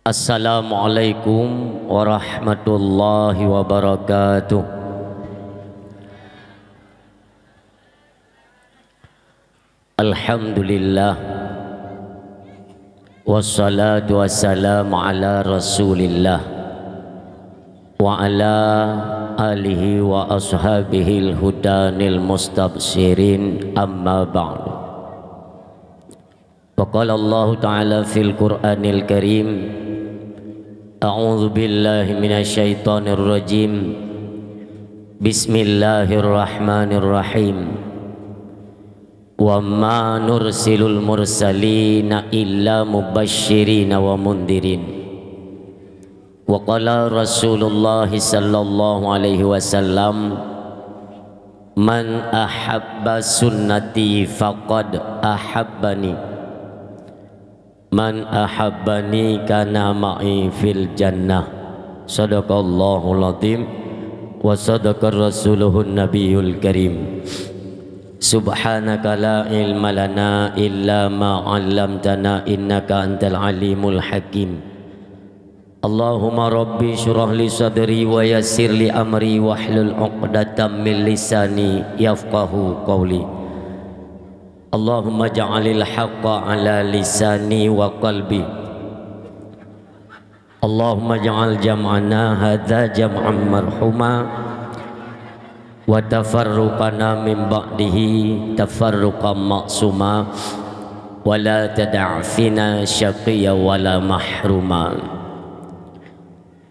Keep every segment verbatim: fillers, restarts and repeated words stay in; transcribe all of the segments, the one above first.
Assalamualaikum warahmatullahi wabarakatuh. Alhamdulillah. Wassalatu wassalamu ala Rasulillah wa ala alihi wa ashabihil hudanil mustabsyirin, amma ba'du. Wa qala Allahu ta'ala fil Qur'anil Karim, a'udzu billahi minasy syaithanir rajim. Bismillahirrahmanirrahim. Wa ma nursilul mursalina illa mubasysyirina wa mundzirin. Wa qala Rasulullah sallallahu alaihi wasallam, "Man ahabba sunnati faqad ahabbani. Man ahabbani kana ma'i fil jannah." Sadaqallahul azim wa sadaqa rasuluhun nabiyul karim. Subhanaka la ilma lana illa ma 'allamtana innaka antal alimul hakim. Allahumma rabbi syrah li sadri wa yassir li amri wahlul 'uqdatam min lisani yafqahu qawli. Allahumma ja'alil haqqa ala lisani wa qalbi. Allahumma ja'al jam'ana hadza jam'an marhuma wa tafarruqana min ba'dihi tafarruqan ma'suma wa la tada' fina syaqiyya wa la mahruma.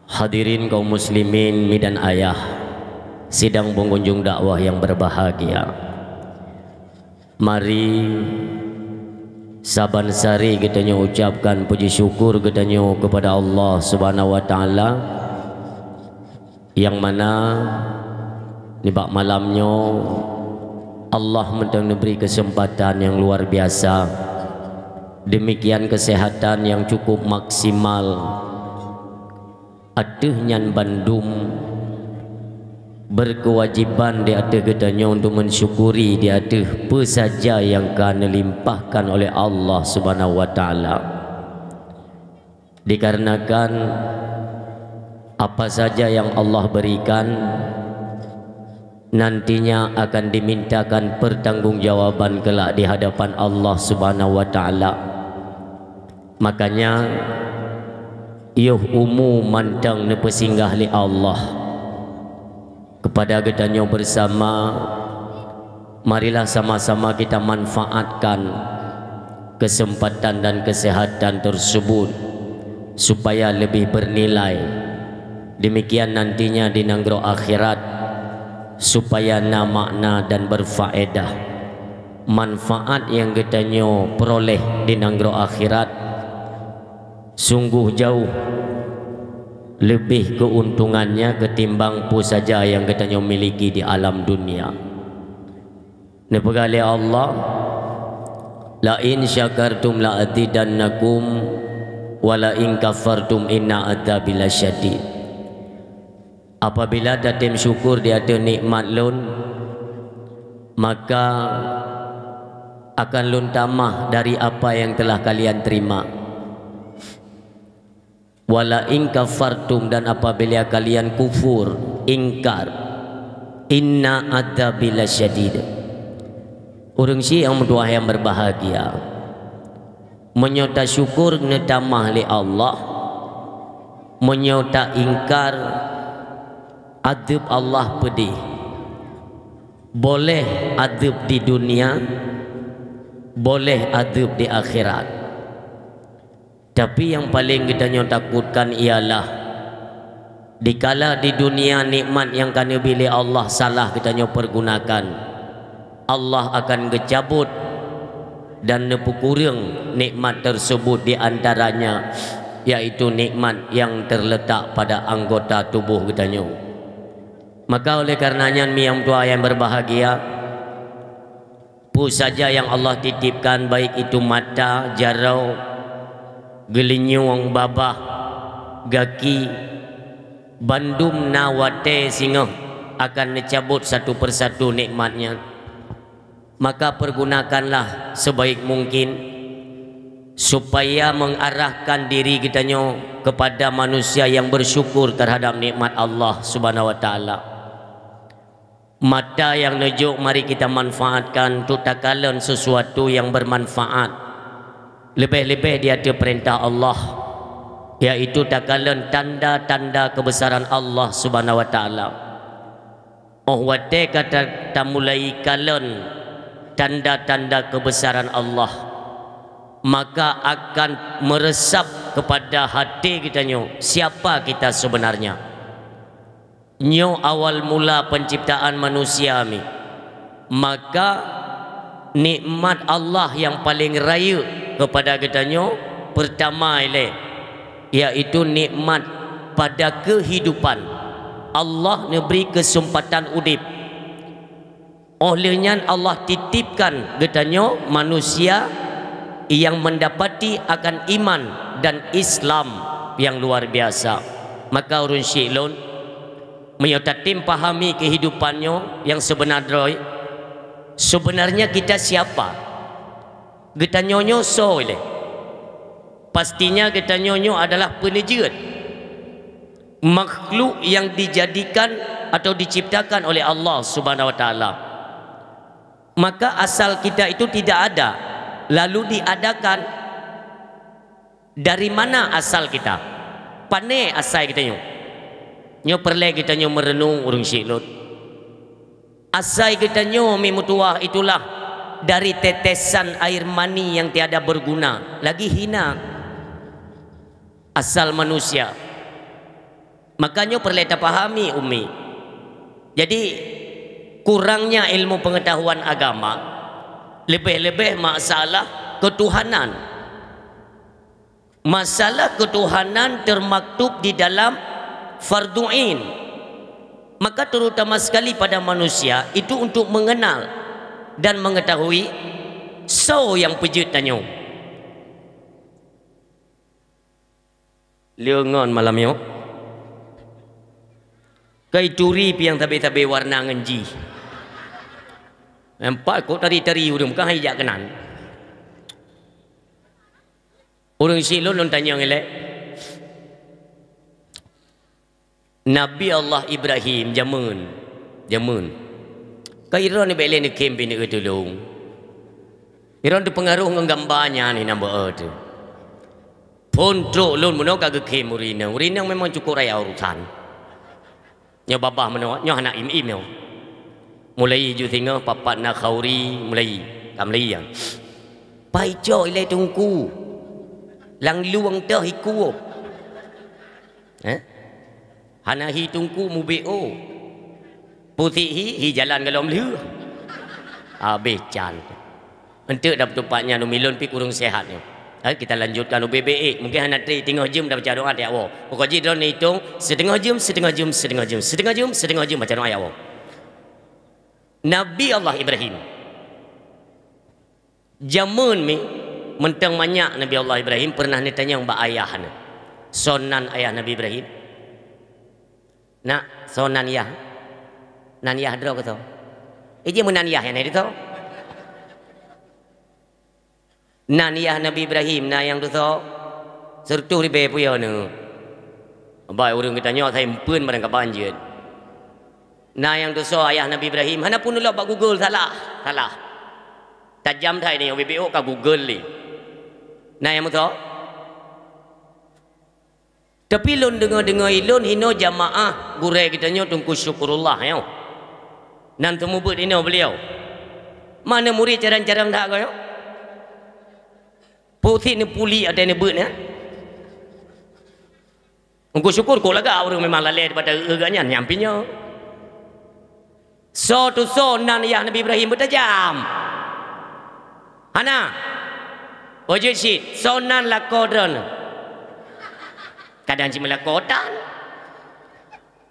Hadirin kaum muslimin, mi dan ayah, sidang pengunjung dakwah yang berbahagia. Mari saban sari geutanyoe ucapkan puji syukur geutanyoe kepada Allah Subhanahu wa Ta'ala, nyang mana nibak malam nyoe Allah mantong neubri keuseumpatan nyang luar biasa, demikian keuseuhatan nyang cukup maksimal. Ateueh nyan bandum, beukeuwajiban di ateueh geutanyoe untuk mensyukuri di ateueh peue saja nyang ka neulimpahkan oleh Allah Subhanahu wa Ta'ala. Dikarenakan apa saja yang Allah berikan, nantinya akan dimintakan pertanggungjawaban kelak di hadapan Allah Subhanahu wa Ta'ala. Makanya, yoh umu mantong neupeusinggah lé Allah. Kepada geutanyoe bersama, marilah sama-sama kita manfaatkan kesempatan dan kesehatan tersebut supaya lebih bernilai. Demikian nantinya di nanggroe akhirat, supaya na makna dan berfaedah. Manfaat nyang geutanyoe peuroleh di nanggroe akhirat sungguh jauh leubeh keuntungannya ketimbang peue saja nyang geutanyoe miliki di alam dunia. Neupeugah lé Allah, "La in syakartum la azidannakum, wa la in kafartum inna adzabi lasyadid." Apabila tatem syukur di ateueh nikmat Lôn, maka akan Lôn tamah dari apa nyang telah kalian terima. "Wa la in kafartum," dan apabila kalian kufur, ingkar, "inna adzabi lasyadid." Ureuëng syiek nyang meutuwah nyang berbahagia, meunyoe tasyukur neutamah lé Allah, meunyoe taingkar, adeueb Allah peudeh. Boleh adeueb di dunia, boleh adeueb di akhirat. Tapi nyang paleng geutanyoe takutkan ialah, dikala di dunia nikmat nyang ka neubri lé Allah salah geutanyoe peurgunakan, Allah akan geucabot dan neupeukureueng nikmat tersebut, di antaranya yaitu nikmat nyang terletak pada anggota tuboh geutanyoe. Maka oleh karena nyan, mi nyang tuha nyang berbahagia, peue saja nyang Allah titipkan, baik itu mata, jaroe, geulinyueng, babah, gaki, bandum na watée singoh akan neucabot satu persatu nikmat nyan. Maka pergunakanlah sebaik mungkin supaya mengarahkan diri geutanyoe kepada manusia yang bersyukur terhadap nikmat Allah Subhanahu wa Taala. Mata nyang neujok mari kita manfaatkan untuk takalon sesuatu yang bermanfaat, leubeh-leubeh di ateueh peurintah Allah, yaitu takalon tanda-tanda keubesaran Allah Subhanahu wa Taala. Óh watée ka ta-, tamulai kalon tanda-tanda keubesaran Allah, maka akan meureusab keupada até geutanyoe siapa kita sebenarnya. Nyoe awal mula penciptaan manusia mi. Maka nikmat Allah nyang paleng rayeuk keupada geutanyoe, peurtama ilée, yaitu nikmat pada keuhidupan. Allah neubri keusumpatan udeb. Óh lheueh nyan Allah titipkan geutanyoe manusia nyang mendapati akan iman dan Islam nyang luar biasa. Maka ureuëng syik lôn, meunyoe tatem pahami keuhidupan nyoe nyang seubeuna droe, sebenarnya kita siapa? Geutanyoe nyoe soe lé? Pastinya geutanyoe nyoe adalah peuneujeuet, makhluk yang dijadikan atau diciptakan oleh Allah Subhanahu wa Taala. Maka asal kita itu tidak ada, lalu diadakan. Dari mana asal kita? Pane asai geutanyoe? Nyoe peureulée geutanyoe meureunong ureuëng syik lôn. Asai geutanyoe mi meutuwah itulah dari tetesan air mani yang tiada berguna, lagi hina asal manusia. Makanya peureulée tapahami, Umi. Jadi, kurangnya ilmu pengetahuan agama, leubeh-leubeh masalah ketuhanan. Masalah ketuhanan termaktub di dalam fardu ain. Maka terutama sekali pada manusia itu untuk mengenal dan mengetahui soe nyang peujeuet tanyoe. Lheueh ngon malam nyoe, kai turi piang sabe-sabe warna ngon jih. Nampak kok tari-tari ureuëng, bukan hai jak keunan. Ureuëng syik lôn, lôn tanyong ilée. Nabi Allah Ibrahim jameun, jameun. Ka droeneuh bék lé neukhém bak ineuk tulông. Droeneuh teupeungaroh ngon gamba nyan hinan beu teuh. Phon trok lôn meunoe ka geukhém ureuëng inong. Ureuëng inong memang cukup raya urusan. Nyoe babah meunoe, nyoe hana im-im nyoe. Mulai ju singoh papat na khauri, mulai. Ka mulai nyan. Pai cok ilée teungku. Lam lueng teuh ikup. Eh? Hana hi teungku mubek o. Putik hi, hi jalan golom lheueh. Habéh can. Enteuk dap tupat nyan, Umi, lôn pih kureueng sehat nyoe. Hai, kita lanjutkan ubé-bé ék. Mungkin hana tré, teungoh jeuem dah baca doa tiep woe. Pokok jih droeneuh itong, siteungoh jeuem, siteungoh jeuem, siteungoh jeuem, siteungoh jeuem, siteungoh jeuem baca doa tiep woe. Nabi Allah Ibrahim. Jameun mi, mantong manyak Nabi Allah Ibrahim pernah neutanyong bak ayah neuh. Soe nan ayah Nabi Ibrahim? Nak, soe nan yah? Nan yah droe keu soe? Iji meunan yah nyan di soe? Nan yah Nabi Ibrahim, na nyang dusoe? Sireutoh ribée peue nyoe. Bai ureuëng geutanyoe asai eumpeuen barang kaban jeuet. Na nyang dusoe ayah Nabi Ibrahim, hana pun ulok bak Google, salah, salah. Tajam that nyoe, ubé-bé ka Google lé. Na nyang meusoe? Tapi lôn deungoe-deungoe ilôn hinoe jamaah gurée geutanyoe Teungku Syukurullah nyoe. Nan teumubuet inoe beliau. Mana murit carang-carang that geuh nyoe? Pusit neupuli até neubeuet nyan. Teungku Syukur kok lagak ureuëng memang lalée daripada eu-eu geuh nyan, nyan pih nyoe. Soe tusoe nan yah Nabi Ibrahim beutajam? Hana. Oh jeuet cit, soe nan lakoe droeneuh? Kadang cit meulakoe tan.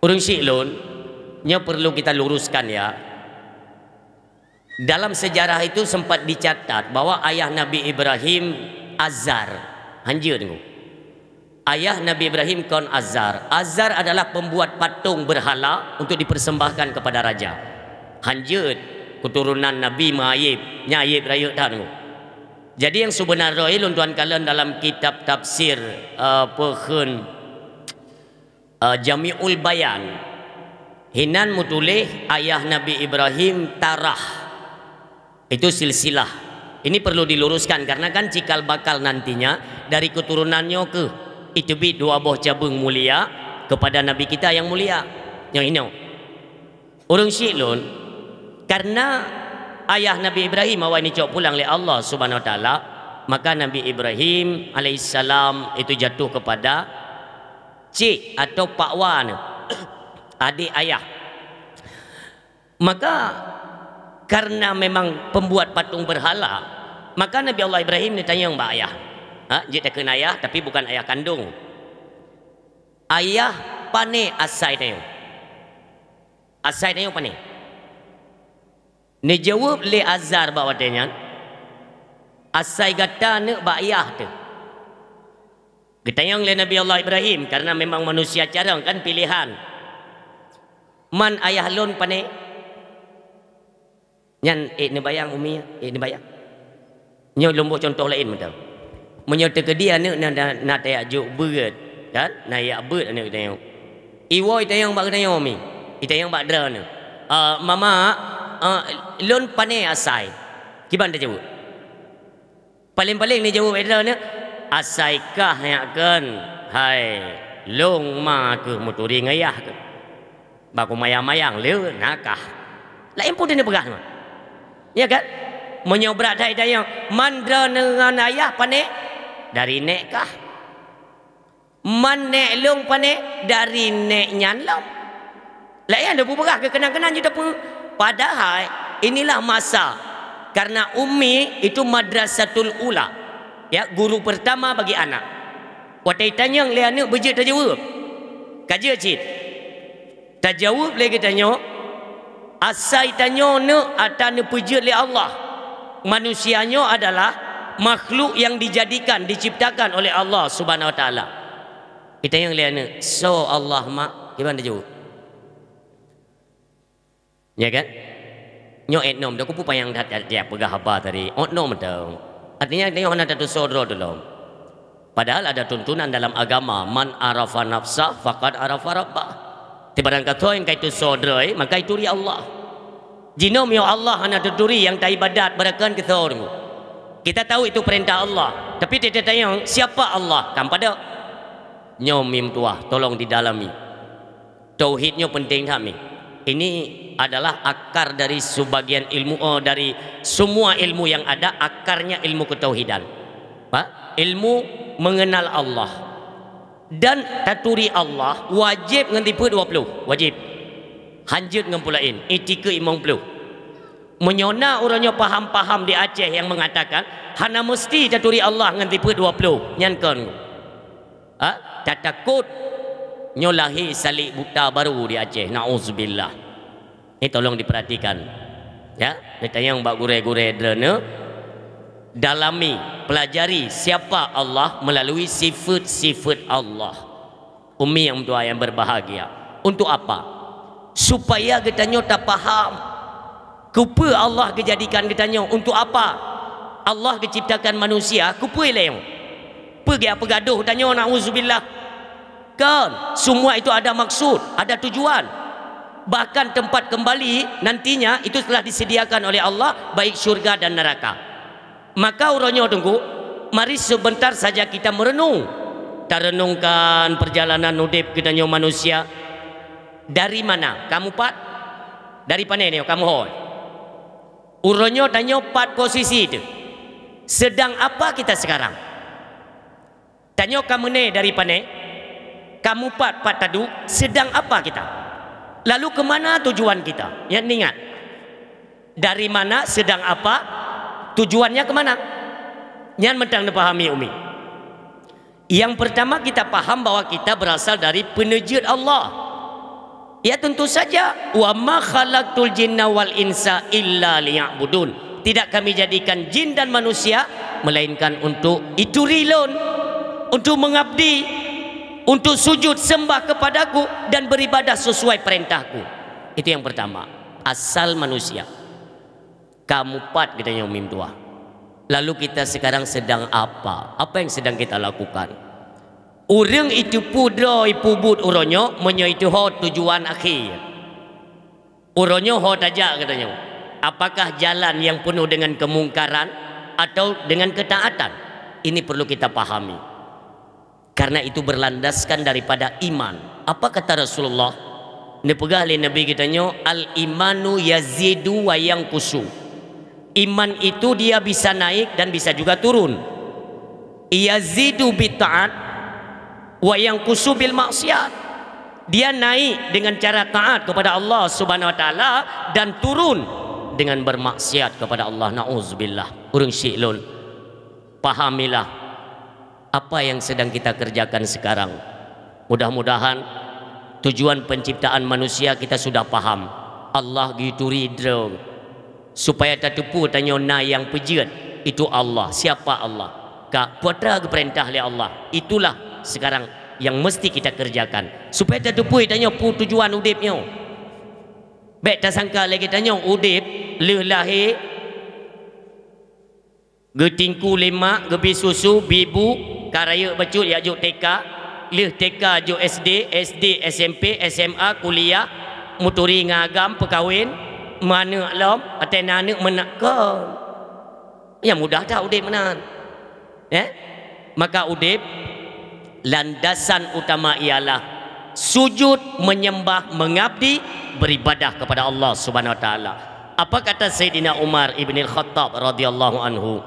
Ureuëng syik lôn, nyoe perlu kita luruskan ya. Dalam sejarah itu sempat dicatat bahwa ayah Nabi Ibrahim Azar. Hanjeuet deungoe. Ayah Nabi Ibrahim kon Azar. Azar adalah pembuat patung berhala untuk dipersembahkan kepada raja. Hanjeuet, keturunan Nabi meuaib, nyan aib rayeuk that nyoe. Jadi nyang seubeuna droe lôn tuan kalon dalam kitab tafsir, eh, peue kheun, eh, Jami'ul Bayan. Hinan meutuléh ayah Nabi Ibrahim Tarah. Itu silsilah. Ini perlu diluruskan karena kan cikal bakal nantinya dari keturunan nyoe keuh iteubiet dua boh cabeueng mulia kepada Nabi kita yang mulia. Nyang inoe. Ureuëng syiek lôn, karena ayah Nabi Ibrahim awai neucok pulang lé Allah Subhanahu Wa Taala, maka Nabi Ibrahim alaihissalam itu jatuh kepada cik atau pakwa neuh, adik ayah. Maka karena memang pembuat patung berhala, maka Nabi Allah Ibrahim neutanyong bak ayah. Ha, jeuet takheun ayah, tapi bukan ayah kandung. Ayah, pané asai tanyoe? Asai tanyoe pané? Neujaweueb lé Azar bak watée nyan, "Asai gata neuk bak yah teuh." Geutanyong lé Nabi Allah Ibrahim, karena memang manusia carông kan pilihan. "Man ayah lôn pané?" Nyan ék neubayang umi, ék neubayang. Nyoe lôn boh cuntoh laén mantong. Meunyoe teukeudi aneuëk na, na, na tajak jok beuet, kan? Na jak beuet aneuëk geutanyoe. Iwoe itanyong bak geutanyoe mi, itanyong bak droeneuh, "Ah, mama, ah, lôn pané asai?" Kiban tajaweueb? Paléng-paléng neujaweueb droeneuh, "Asai kah nyak kon, hai lôn ma keuh meuturi ngon yah keuh." Bak kumayang-mayang le na kah. Laén peue neupeugah nyoe. Ya kan? Meunyoe brat that itanyong, "Man droeneuh ngon ayah pané?" "Dari nék kah." "Man nék lôn pané?" "Dari nék nyan lom." Laén neupeugah keu keunan-keunan jeuet teupeu. Padahai inilah masa, karena ummi itu madrasatul ula. Ya, guru pertama bagi anak. Watée itanyong lé aneuëk beujeuet tajaweueb. Ka jeuet cit. Tajaweueb lé geutanyoe, asai tanyoe neuk ata neupeujeuet lé Allah. Manusia nyoe adalah makhluk yang dijadikan, diciptakan oleh Allah Subhanahu Wa Taala. Itanyong lé aneuëk, "Soe Allah, Mak?" Kiban tajaweueb? Ya kan? Nyoe ék nom dah, kupeupanyang that, that, that peugah haba tadi. Ôt nom dah. Artinya, nyoe hana tatusoe droe teuh lom. Padahal ada tuntunan dalam agama, "Man arafa nafsah faqad arafa rabbah." Ti barang kasoe nyang ka itusoe droe, maka ituri Allah. Jinoe meunyoe Allah hana tuturi nyang taibadat, beurakon keu soe teungku. Kita tahu itu perintah Allah, tapi teutatanyong, siapa Allah? Kan padub. Nyoe mim tuah, tolong didalami. Tauhid nyoe penting that mi. Ini adalah akar dari sebagian ilmu, oh, dari semua ilmu yang ada, akarnya ilmu ketauhidan. Pak, ilmu mengenal Allah. Dan taturi Allah wajéb ngon tipeuet dua ploh, wajéb. Hanjeuet ngon peue laén, itikeuet limong ploh. Meunyoe na uroe nyoe paham-paham di Aceh nyang mengatakan hana meusti taturi Allah ngon tipeuet dua ploh, nyan kon. Ha? Tatakot nyoe lahé salek buta baru di Aceh. Nauzubillah. Ni tolong diperhatikan. Ya, neutanyong bak gurée-gurée droeneuh, dalami, pelajari siapa Allah melalui sifat-sifat Allah. Umi nyang meutuah nyang berbahagia. Untuk apa? Supaya geutanyoe tapaham keupeue Allah geujadikan geutanyoe, untuk apa Allah geuciptakan manusia, keupeue lé nyoe. Peue geupeugadoh tanyoe, nauzubillah. Kan, semua itu ada maksud, ada tujuan. Bahkan tempat kembali nantinya itu telah disediakan oleh Allah, baik syurga dan neraka. Maka uroe nyoe teungku, mari sebentar saja kita merenung. Tarenungkan perjalanan udeb geutanyoe manusia. Dari mana? Kamu pat? Dari pane nyoe kamu hôi? Uroe nyoe tanyoe pat posisi teuh? Sedang apa kita sekarang? Tanyoe ka meuné dari pane, ka mupat pat taduek, sedang apa kita? Lalu ke mana tujuan kita? Nyan ingat. Dari mana, sedang apa, tujuannya ke mana? Nyan mantong neupahami umi. Yang pertama kita paham bahwa kita berasal dari peuneuh jeuet Allah. Ya, tentu saja, "Wa ma khalaqtul jinna wal insa illa liya'budun." Tidak Kami jadikan jin dan manusia melainkan untuk ituri Lôn, untuk mengabdi, untuk sujud sembah kepada-Ku dan beribadah sesuai perintah-Ku. Itu yang pertama, asal manusia. Ka mupat geutanyoe mim tuah. Lalu kita sekarang sedang apa? Apa yang sedang kita lakukan? Ureuëng iteupeue droe ipeubuet uroe nyoe meunyoe itu ho tujuan akhé. Uroe nyoe ho tajak geutanyoe. Apakah jalan yang penuh dengan kemungkaran atau dengan ketaatan? Ini perlu kita pahami. Karena itu berlandaskan daripada iman. Apa kata Rasulullah? Neupeugah lé Nabi geutanyoe, "Al-imanu yazidu wa yanqusu." Iman itu dia bisa naik dan bisa juga turun. Yazidu bi taat wa yanqusu bil maksiat. Dia naik dengan cara taat kepada Allah Subhanahu wa taala dan turun dengan bermaksiat kepada Allah. Nauzubillah. Ureuëng syiek lôn, pahamilah apa yang sedang kita kerjakan sekarang. Mudah-mudahan tujuan penciptaan manusia kita sudah paham. Allah geuturi droe supaya tateupeue tanyoe na nyang peujeuet, itu Allah. Siapa Allah? Ka peue atra geupeurintah lé Allah. Itulah sekarang yang mesti kita kerjakan supaya tateupeue tanyoe peue tujuan udeb nyoe. Bék tasangka lagée tanyoe udeb lheueh lahé, geutingku lé mak, geubi susu, bi bu, ka rayeuk bacut jak jok T K, lheueh T K jok S D, S D S M P, S M A, kuliah, meuturi ngon agam, peukawen, meuaneuk lom, watée na aneuk meunak kon. Nyang mudah that udeb meunan. Eh? Maka udeb, landasan utama ialah sujud, menyembah, mengabdi, beribadah kepada Allah Subhanahu wa taala. Apa kata Saidina Umar ibn al-Khattab radhiyallahu anhu?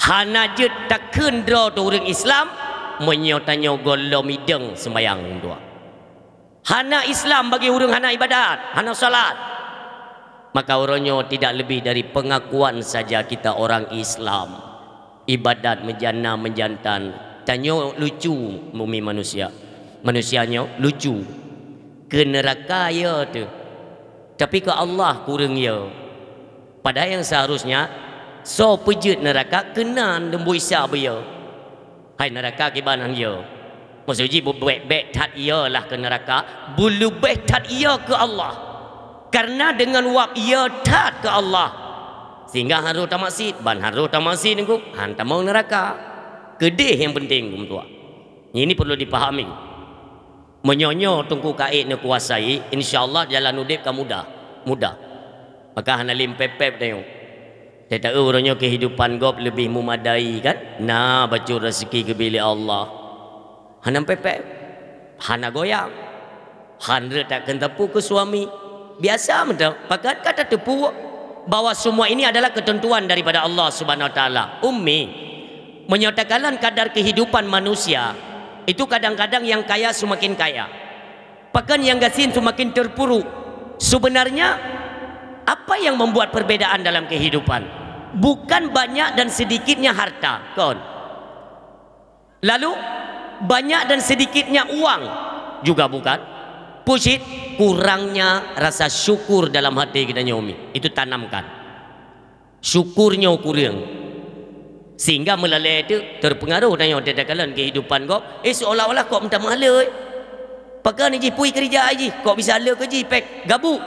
Hana jeuet takheun droe teuh ureuëng Islam meunyoe tanyoe gohlom idong seumayang dua. Hana Islam bagi ureuëng hana ibadat, hana salat. Maka uroe nyoe tidak lebih dari pengakuan saja kita orang Islam. Ibadat meujana meujantan. Tanyoe lucu, mumi manusia. Manusia nyoe lucu. Keu neuraka ya teuh. Tapi keu Allah kureueng ya. Padahai nyang seharusnya, soe peujeuet neuraka keunan leumboi sa beuyo. Hai neuraka kiban han yo. Maksud jih beubék-bék that iyolah keu neuraka, beuleubeh that iyo keu Allah. Karena deungon wab iyo that keu Allah, sehingga han roh tamaksiet, ban han roh tamaksiet nunggu, han tamong neuraka. Keudeh nyang penting, geumeuntuak. Ini perlu dipahami. Meunyoe nyoe Teungku Kaék neukuasai, insya Allah jalan udeb ka mudah. Mudah. Maka hana lé pép-pép tanyoe. Teuta uroe nyoe keuhidupan gob leubeh mumadai kan? Na bacut raseuki geubri lé Allah. Hana pép-pép. Hana goyang. Han reuet takheun teupeu keu suami. Biasa meudoe, pakat ka tateupeue bahwa semua ini adalah ketentuan daripada Allah Subhanahu wa taala. Ummi, meunyoe takalon kadar kehidupan manusia, itu kadang-kadang yang kaya semakin kaya. Pakon nyang gasien seumaken teupuruk. Sebenarnya, apa yang membuat perbedaan dalam kehidupan? Bukan banyak dan sedikitnya harta, kon. Lalu, banyak dan sedikitnya uang, juga bukan. Peue cit, kurangnya rasa syukur dalam hati geutanyoe, umi. Itu tanamkan. Syukur nyoe kureueng. Sehingga meulalée teuk teupeungaroh tanyoe teuka kalon keuhidupan gob, eh, seolah-olah kok meutamah le. Pakon jih pui keurija jih, kok bisa le keu jih pék gabuk.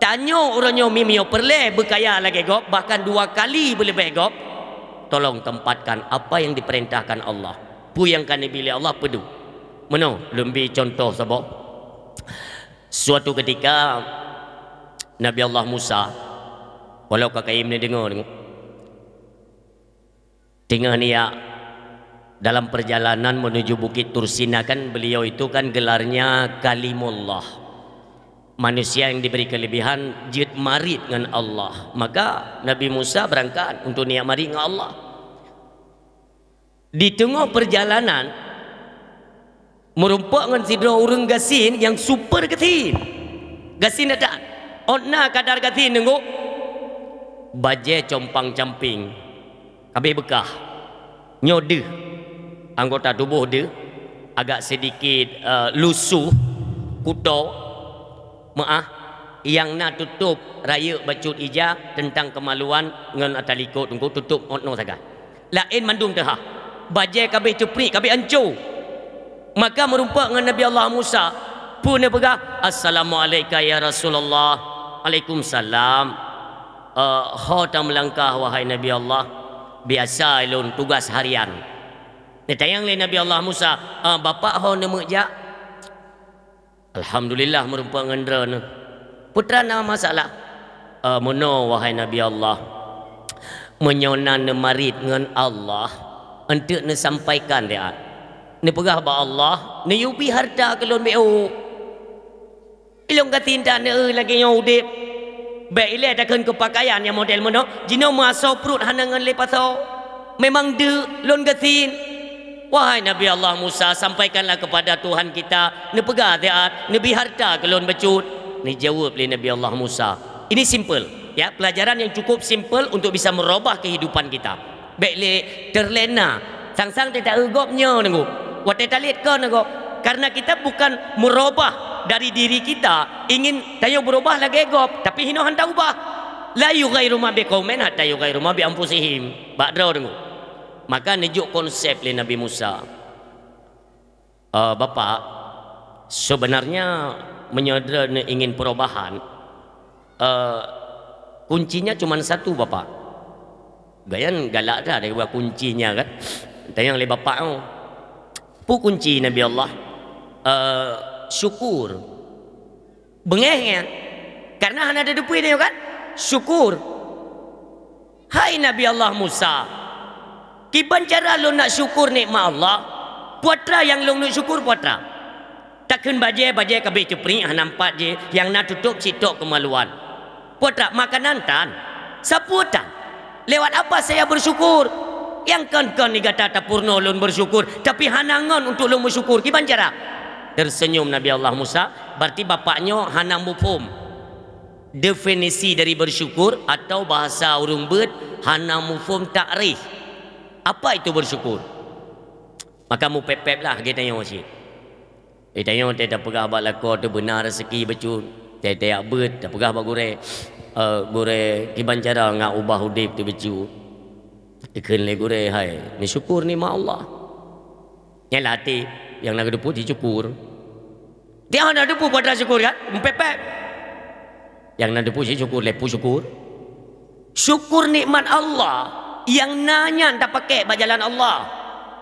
Tanyoe uroe nyoe mi meunyoe peureulée beukaya lagée gob, bahkan dua kali beuleubeh gob, tolong tempatkan apa yang diperintahkan Allah. Peue nyang ka neubi lé Allah peuduek. Meunoe lôn bi contoh saboh. Suatu ketika, Nabi Allah Musa, walau ka kayém neudeungoe, teungoh nyak dalam perjalanan menuju Bukit Tursina kan, beliau itu kan gelarnya Kalimullah. Manusia yang diberi kelebihan jeuet marit ngon Allah. Maka Nabi Musa berangkat untuk nyak marit ngon Allah. Di teungoh peurjalanan, meurumpok ngon sidroe ureuëng gasien nyang super gasien. Gasien that-that. Ôt na kadar gasien teungku, bajée compang-camping, kabeh beukah. Nyoe deuh, anggota tuboh deuh, agak sedikit, eh, lusuh, kuto, meuáh, nyang na tutôb rayeuk bacut ija teuntang keumaluan ngon ata likot teungku, tutôb ôt noe sagai. Laén mandum teuhah. Bajée kabeh ceupriek, kabeh anco. Maka meurumpok ngon Nabi Allah Musa, peue neupeugah, "Assalamu'alaika ya Rasulullah." "Alaikumsalam." "Eh, ho tameulangkah, wahai Nabi Allah?" Biasa lôn tugas harian. Neutanyong lé Nabi Allah Musa, "Ah, Bapak ho neumeuk jak?" "Alhamdulillah, meurumpok ngon droeneuh." "Peue teuma na masalah?" "Eh, meunoe, wahai Nabi Allah, meunyoe na neumarit ngon Allah, eunteuk neusampaikan lé at. Neupeugah bak Allah, neuyue bi hareuta keu lôn beu. Ilôn gasien that neueu lagée nyoe udeb. Bék ilée takheun keu pakaian nyang model meunoe, jinoe meuasoe pruet hana ngon lé pasoe. Memang deuk lôn gasien." "Wahai Nabi Allah Musa, sampaikanlah kepada Tuhan kita, neupeugah siat, neubi hareuta keu lôn bacut." Neujaweueb lé Nabi Allah Musa. Ini simple, ya, pelajaran yang cukup simple untuk bisa merubah kehidupan kita. Bék lé terlena. Sang-sang teuta-eu gob nyoe nunggu. Watée talét kon nunggu. Karena kita bukan merubah dari diri kita, ingin tanyoe berubah lagée gob, tapi hinoe hana ubah. "La yughayyiru ma biqaumin hatta yughayyiru ma bi anfusihim." Bak droe nunggu. Maka neujok konsep lé Nabi Musa. "Eh, Bapak, sebenarnya meunyoe droeneuh ingin perubahan, eh, kuncinya cuma satu, Bapak." Gobnyan galak that daripada kuncinya kan. Tanyong lé bapak tu. "Peue kunci, Nabi Allah?" "Eh, syukur." Beungéh nyan. Karena hana teupeue nyoe kan? Syukur. "Hai Nabi Allah Musa, kiban cara lôn nak syukur nikmat Allah? Peue atra nyang lôn neuk syukur, peue atra? Takheun bajée, bajée ka abéh ceupriek hana meupat jih, nyang na tutôb cit tok keumaluan. Peue atra, makanan tan? Sapeue tan? Lewat apa saya bersyukur? Nyang kon-kon di gata tapeurunoe lôn bersyukur, tapi hana ngon untuk lôn bersyukur. Kiban cara?" Tersenyum Nabi Allah Musa, berarti bapak nyoe hana muphom definisi dari bersyukur, atau bahasa ureuëng beuet, hana muphom takrif. Apa itu bersyukur? Maka mupép-pép lah geutanyoe cit. Eh, tanyoe teuh tapeugah bak lakoe teuh beuna raseuki bacut. Teuh tajak beuet, tapeugah bak gurée, "Eh, gurée, kiban cara ngat ubah udeb teuh bacut?" Dikheun lé gurée, "Hai, neusyukur nikmat Allah." Nyan lam até, nyang na geuteupeue jih syukur. Dia hana teupeue peue atra syukur kan? Mupép-pép. Nyang na teupeue jih syukur, lé peue syukur. Syukur nikmat Allah, nyang na nyan tapakék bak jalan Allah.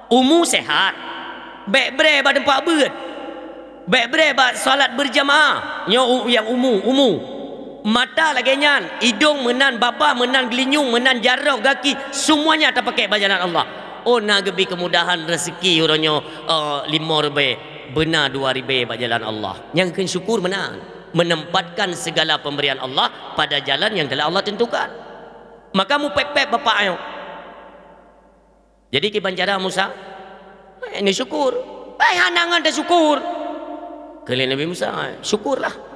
Umu sehat. Bék brée bak teumpat beuet. Bék brée bak salat berjamaah. Nyoe u-, nyang umu, umu. Mata lagée nyan, idong meunan, babah meunan, geulinyueng meunan, jaroe, gaki, semuanya tapakék bak jalan Allah. Oh, na geubi keumudahan raseuki uroe nyoe, eh, lima ribée, beuna dua ribée bak jalan Allah. Nyang kheun syukur meunan. Menempatkan segala pemberian Allah pada jalan yang telah Allah tentukan. Maka mupép-pép bapak nyoe. Jadi kiban cara Musa, eh, neusyukur. Eh, hana ngon teusyukur. Kheun lé Nabi Musa, eh, syukurlah.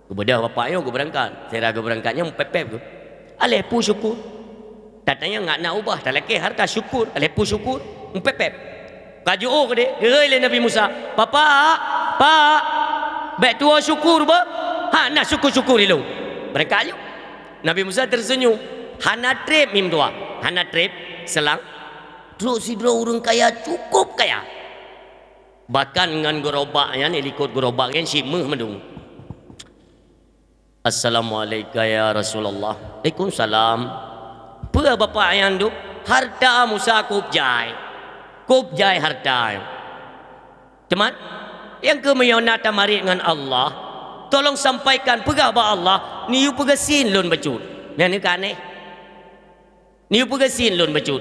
Geubeudôh bapak nyoe geubeurangkat. Sira geubeurangkat nyoe mupép-pép geuh. Aléh peue syukur. Tatanyong ngat na ubah, talakée hareuta syukur, aléh peue syukur, mupép-pép. Ka jiôh keudeh, geurhoi lé Nabi Musa, "Bapak, Pak, bék tuwoe syukur beuh, hana syukur-syukur ilôn." Beurangkat ayue. Nabi Musa terseunyum, hana treb mim dua, hana treb, selang. Trok sidroe ureuëng kaya, cukup kaya. Bahkan ngon geurobak nyan, ilikot geurobak nyan, cit méuh mandum. "Assalamualaikum ya Rasulullah." "Waalaikumsalam." "Peue bapak nyan duek?" "Hareuta Musa kôb jai. Kôb jai hareuta." "Teuma, nyang keuh meunyoe na tamarit ngon Allah, tolong sampaikan, peugah bak Allah, neuyue peugasien lôn bacut." Nyan ka aneh. "Neuyue peugasien lôn bacut."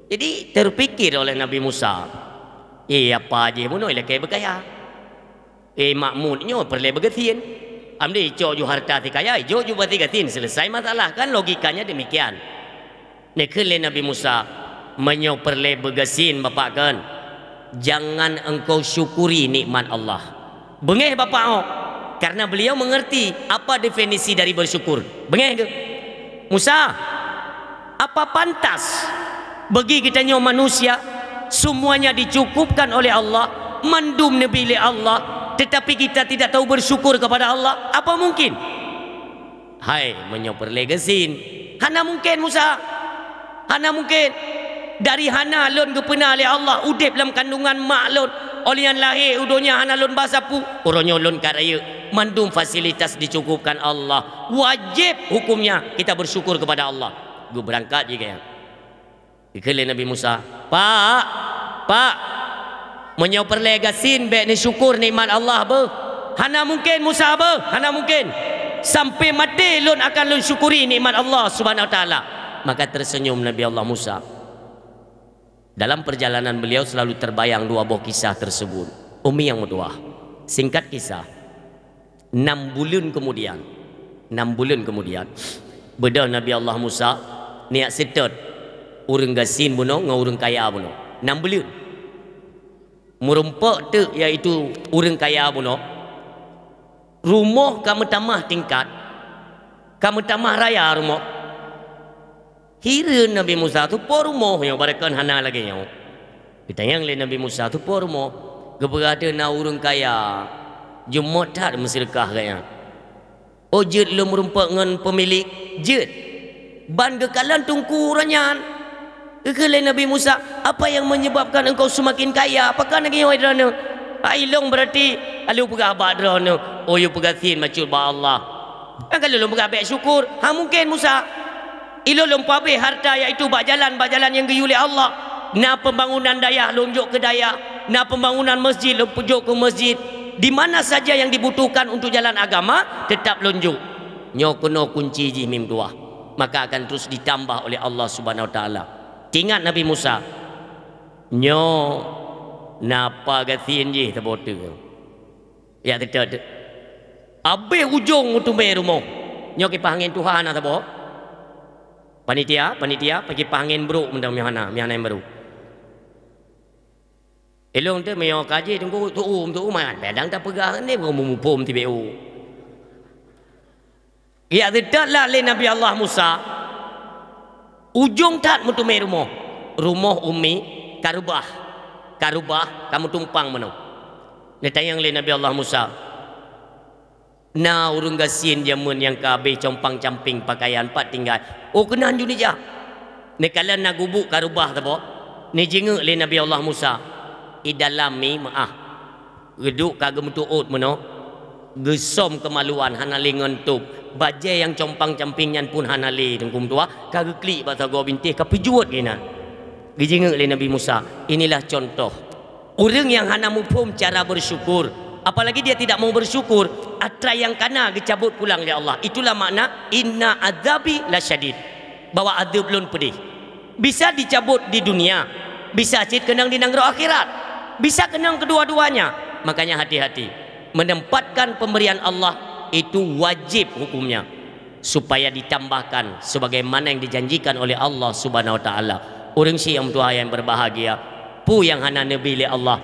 Jadi, terpikir oleh Nabi Musa, "Eh, apa jih bunoe ilakée beukaya? Eh, makmud nyoe peureulée beugasien. Amdeh icok ju hareuta sikaya, ijok ju bak sigasien, selesai masalah." Kan logikanya demikian. Neukheun lé Nabi Musa, "Meunyoe peureulée beugasien, Bapak, kan, jangan engkau syukuri nikmat Allah." Beungéh bapak nyoe, karena beliau mengerti apa definisi dari bersyukur. Beungéh geuh. "Musa, apa pantas bagi geutanyoe manusia, semuanya dicukupkan oleh Allah, mandum neubri lé Allah, tetapi kita tidak tahu bersyukur kepada Allah? Apa mungkin?" "Hai, meunyoe peureulée gasien, hana mungken, Musa. Hana mungken. Dari hana lôn geupeuna lé Allah udeb lam kandungan mak lôn, óh lheueh nyan lahé u donya hana lôn ba sapeue, uroe nyoe lôn ka rayeuk. Mandum fasilitas dicukupkan Allah. Wajéb hukumnya kita bersyukur kepada Allah." Geubeurangkat jih gaya. Dikheun lé Nabi Musa, "Pak, Pak, meunyoe peureulée gasien bék neusyukur nikmat Allah beuh. Hana mungken Musa beuh, hana mungken. Sampai maté lôn akan lôn syukuri nikmat Allah Subhanahu wa Taala." Maka tersenyum Nabi Allah Musa. Dalam perjalanan beliau selalu terbayang dua boh kisah tersebut. Umi nyang meutuwah. Singkat kisah, enam buleuen kemudian, enam buleuen kemudian, beudôh Nabi Allah Musa neujak seutôt ureuëng gasien bunoe ngon ureuëng kaya bunoe. Enam buleuen. Meurumpok teuk, yaitu ureuëng kaya bunoe, rumoh ka meutamah tingkat, ka meutamah raya rumoh. Hireuen Nabi Musa, "Soe po rumoh nyoe, barokon hana lagée nyoe?" Geutanyong lé Nabi Musa, "Soe po rumoh?" Geupeugah, "Deuh na ureuëng kaya, jeumot that meuseudeukah gobnyan." "Oh, jeuet lôn meurumpok ngon peumilék?" "Jeuet." "Ban geukalon teungku uroe nyan." Geukheun lé Nabi Musa, "Apa yang menyebabkan engkau semakin kaya? Apakah lagée nyoe droeneuh?" "Hai lôn, beurati lôn peugah bak droeneuh, 'Oh, yue peugasien bacut bak Allah.' Nyang ka lôn peugah bék syukur." "Hana mungken, Musa. Ilôn lôn peuhabéh hareuta, yaitu bak jalan, bak jalan nyang geuyue lé Allah. Na pembangunan dayah, lôn jok keu dayah. Na pembangunan masjid, lôn peujok keu masjid. Di mana saja yang dibutuhkan untuk jalan agama, teutap lôn jok." Nyoe keunoe kunci jih, Mi meutuwah. Maka akan terus ditambah oleh Allah Subhanahu wa Taala. Teuingat Nabi Musa, nyoe na apa gasien jih saboh teuk. Jak seutôt. Habéh ujong meuteumé rumoh. Nyoe kipah angén tuha na saboh. Panitia, panitia, kipah angén brôk mantong, meuhana, meuhana nyang barô. Ilôn teuk meunyoe ka jih teungku, tu'u, tu'u man, kadang tapeugah ni, muphom tibée u. Jak seutôt lah lé Nabi Allah Musa, ujong that meuteumé rumoh. Rumoh umi ka reubah, ka reubah, ka meutumpang meunoe. Neutanyong lé Nabi Allah Musa, "Na ureuëng gasien jameun nyang ka habéh compang-camping peukayan, pat tinggai?" "Oh, keunan ju neujak." Neukalon na gubuk ka reubah saboh, neujingeuk lé Nabi Allah Musa, "I dalam, Mi, meuáh. Geuduek ka geumeutuôt meunoe, geusöm keumaluan hana lé ngon tôb. Bajée nyang compang-camping nyan pun hana lé, Teungku meutuwah, ka geuklik bak sagoe bintéh, ka peujuet inan." Geujingeuk lé Nabi Musa, inilah contoh ureuëng nyang hana muphom cara bersyukur, apalagi dia tidak mau bersyukur, atra nyang kana geucabot pulang lé Allah. Itulah makna, "Inna adzabi lasyadid," bahwa adeueb lôn peudeh. Bisa dicabot di dunia, bisa cit keunong di nanggroe akhirat, bisa keunong kedua-duanya. Makanya hati-hati, menempatkan pemberian Allah itu wajib hukumnya, supaya ditambahkan sebagaimana yang dijanjikan oleh Allah Subhanahu wa Taala. Ureuëng syiek nyang meutuwah nyang berbahagia, peue nyang hana neubi lé Allah?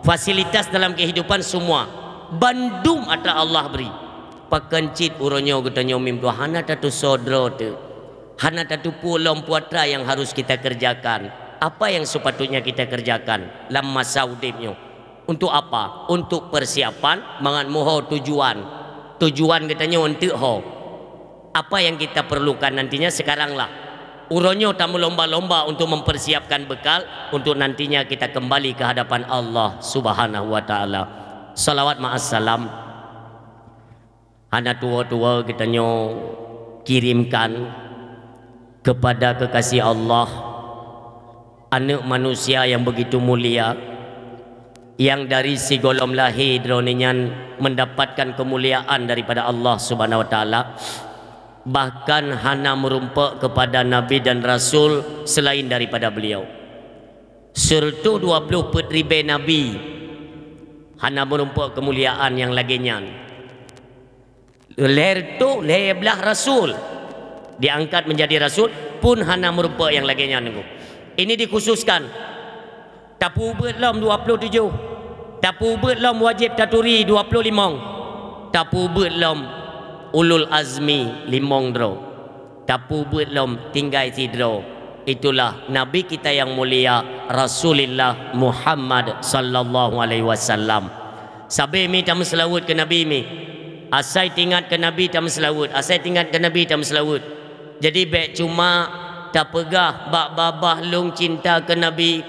Fasilitas dalam kehidupan semua, bandum atra Allah bri. Pakon cit uroe nyoe geutanyoe Mi meutuwah hana tatusoe droe teuk. Hana tatupue lom peue atra nyang harus kita kerjakan. Apa yang sepatutnya kita kerjakan lam masa udeb nyoe? Untuk apa? Untuk persiapan mangat meuho tujuan. Tujuan geutanyoe eunteuk ho. Apa yang kita perlukan nantinya sekaranglah. Uroe nyoe tamulomba-lomba untuk mempersiapkan bekal untuk nantinya kita kembali ke hadapan Allah Subhanahu wa Taala. Salawat ma'as salam. Hana tuwoe-tuwoe geutanyoe kirimkan kepada kekasih Allah, aneuk manusia yang begitu mulia, yang dari sigohlom lahé droeneuh nyan mendapatkan kemuliaan daripada Allah Subhanahu wa Taala, bahkan hana meurumpok kepada nabi dan rasul selain daripada beliau. Sireutôh dua ploh peuet ribée nabi hana meurumpok keumuliaan nyang lagée nyan. Lhée reutôh lhée blaih rasul diangkat menjadi rasul pun hana meurumpok nyang lagée nyan, Teungku. Ini dikhususkan, tapeubeuet lom dua ploh tujoh, tapeubeuet lom wajéb taturi dua ploh limong, tapeubeuet lom ulul azmi limong droe. Tapeubeuet lom tinggai sidroe, itulah Nabi kita yang mulia, Rasulullah Muhammad sallallahu alaihi wasallam. Sabe mi tameuseulaweuet keu Nabi mi. Asai teuingat keu Nabi tameuseulaweuet, asai teuingat keu Nabi tameuseulaweuet. Jadi bék cuma tapeugah bak babah lôn cinta keu Nabi,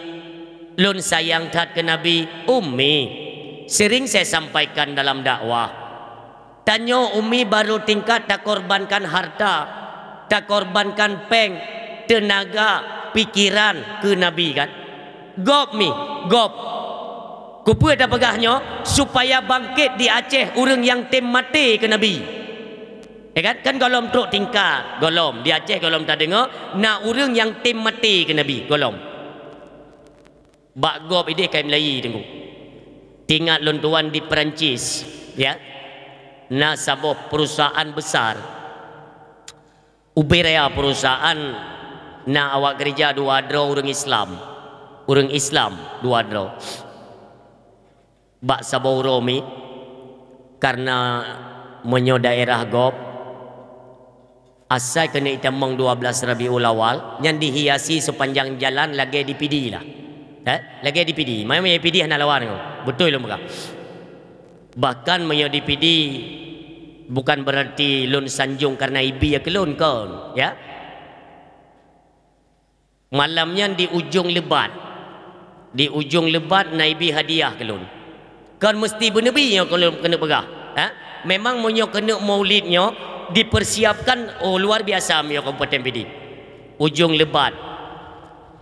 lôn sayang that keu Nabi, ummi. Sering saya sampaikan dalam dakwah. Tanyoe ummi barô tingkat takorbankan harta, takorbankan péng, teunaga, Pikeran keu Nabi kan? Gob mi, gob. Keupeue tapeugah nyoe? Supaya bangkét di Aceh ureuëng nyang tem maté keu Nabi. Ya kan? Kan gohlom trok tingkat, gohlom. Di Aceh gohlom tadeungoe, na ureuëng nyang tem maté keu Nabi, gohlom. Bak gob idéh kai meulayi, Teungku. Teuingat lôn tuan di Perancis, ya. Na saboh perusahaan besar. Ubé raya perusahaan na awak keureuja dua droe ureuëng Islam. Ureuëng Islam dua droe. Bak saboh uroe mi, kareuna meunyoe daerah gob, asai keuneuk itamong dua belas Rabiul Awal, nyan dihiasi seupanjang jalan lagée di Pidie lah. Eh, lagée di Pidie. Meunyoe Pidie hana lawan, beutôi lôn peugah. Bahkan meunyoe di Pidie, bukan berarti lôn sanjong kareuna ibi ya keu lôn, kon, ya. Malam nyan di Ujong Lebat. Di Ujong Lebat na ibi hadiah keu lôn. Kon meusti beuneubi nyoe keu lôn keuneuk peugah, ha? Memang meunyoe keuneuk Maulid nyoe dipersiapkan, oh, luar biasa meunyoe Kabupaten Pidie. Ujong Lebat.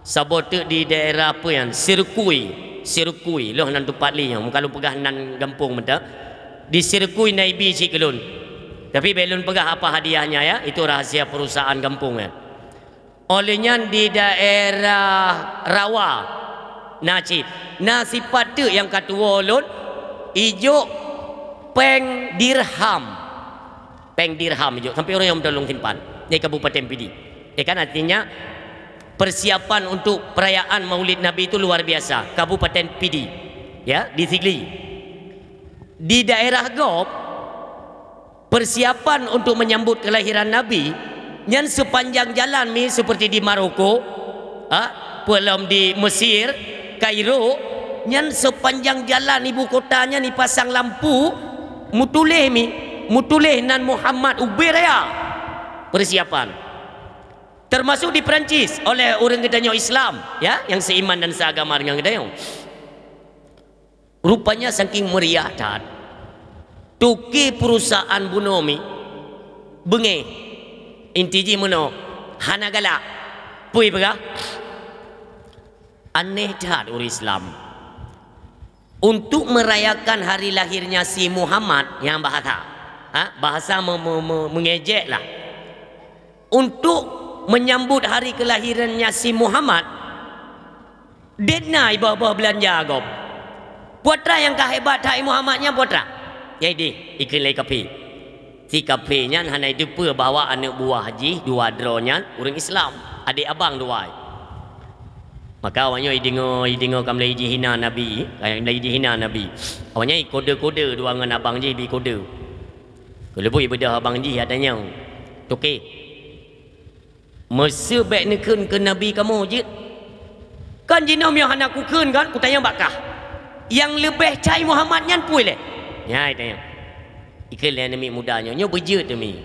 Saboh teuk di daerah apa nyan? Sirkui. Sirkui. Loh nan teumpat lé nyoe. Muka lôn peugah nan gampông mantong. Di Sirkui na ibi cit keu lôn. Tapi bék lôn peugah apa hadiahnya ya. Itu rahasia perusahaan gampông nyan. Óh lheueh nyan di daerah Rawa na cit. Na sipat teuk nyang ka tuwoe lôn, ijok péng dirham. Péng dirham ijok sampai uroe nyoe meuteulông simpan di Kabupaten Pidie. Ya kan, artinya persiapan untuk perayaan Maulid Nabi itu luar biasa. Kabupaten Pidie, ya, di Sigli. Di daerah gob, persiapan untuk menyambut kelahiran Nabi, nyan sepanjang jalan mi seperti di Maroko, ha, peulom di Mesir, Kairo, nyan sepanjang jalan ibu kota nyan dipasang lampu, mutuléh mi, mutuléh nan Muhammad ubé raya. Persiapan. Termasuk di Perancis oleh ureuëng geutanyoe Islam, ya, yang seiman dan seagama dengan geutanyoe. Rupanya saking meriah that, toke perusahaan bunoe mi beungéh. Inti jih meunoe, hana galak. Peue peugah? Aneh that ureuëng Islam. Untuk merayakan hari lahirnya si Muhammad, nyang bahasa, ha? Bahasa me-, me-, me-, mengejek lah. Untuk menyambut hari kelahirannya si Muhammad, dét na iboh-boh beulanja gob. Peue atra nyang ka hebat that i Muhammad nyan, peue atra? Nyang idéh, ikheun lé kafé. Si kafé nyan hana jiteupeue bahwa aneuëk buah jih dua droe nyan ureuëng Islam, adék abang dua. Maka awaknyoe ideungoe, ideungoe ka mulai jihina Nabi, ka mulai jihina Nabi. Awaknyoe ikode-kode dua ngon abang jih, bikode. Keuleubeh ibeudôh abang jih, atanyong, "Toke, meuseu bék neukheun keu Nabi kamoe jeuet? Kan jinoe meunyoe hana kukheun kan, kutanyong bak kah. Nyang leubeh cai Muhammad nyan peue lé?" Nyan itanyong. Ikheun lé aneuk miet muda nyoe, "Nyoe beujeuet mi.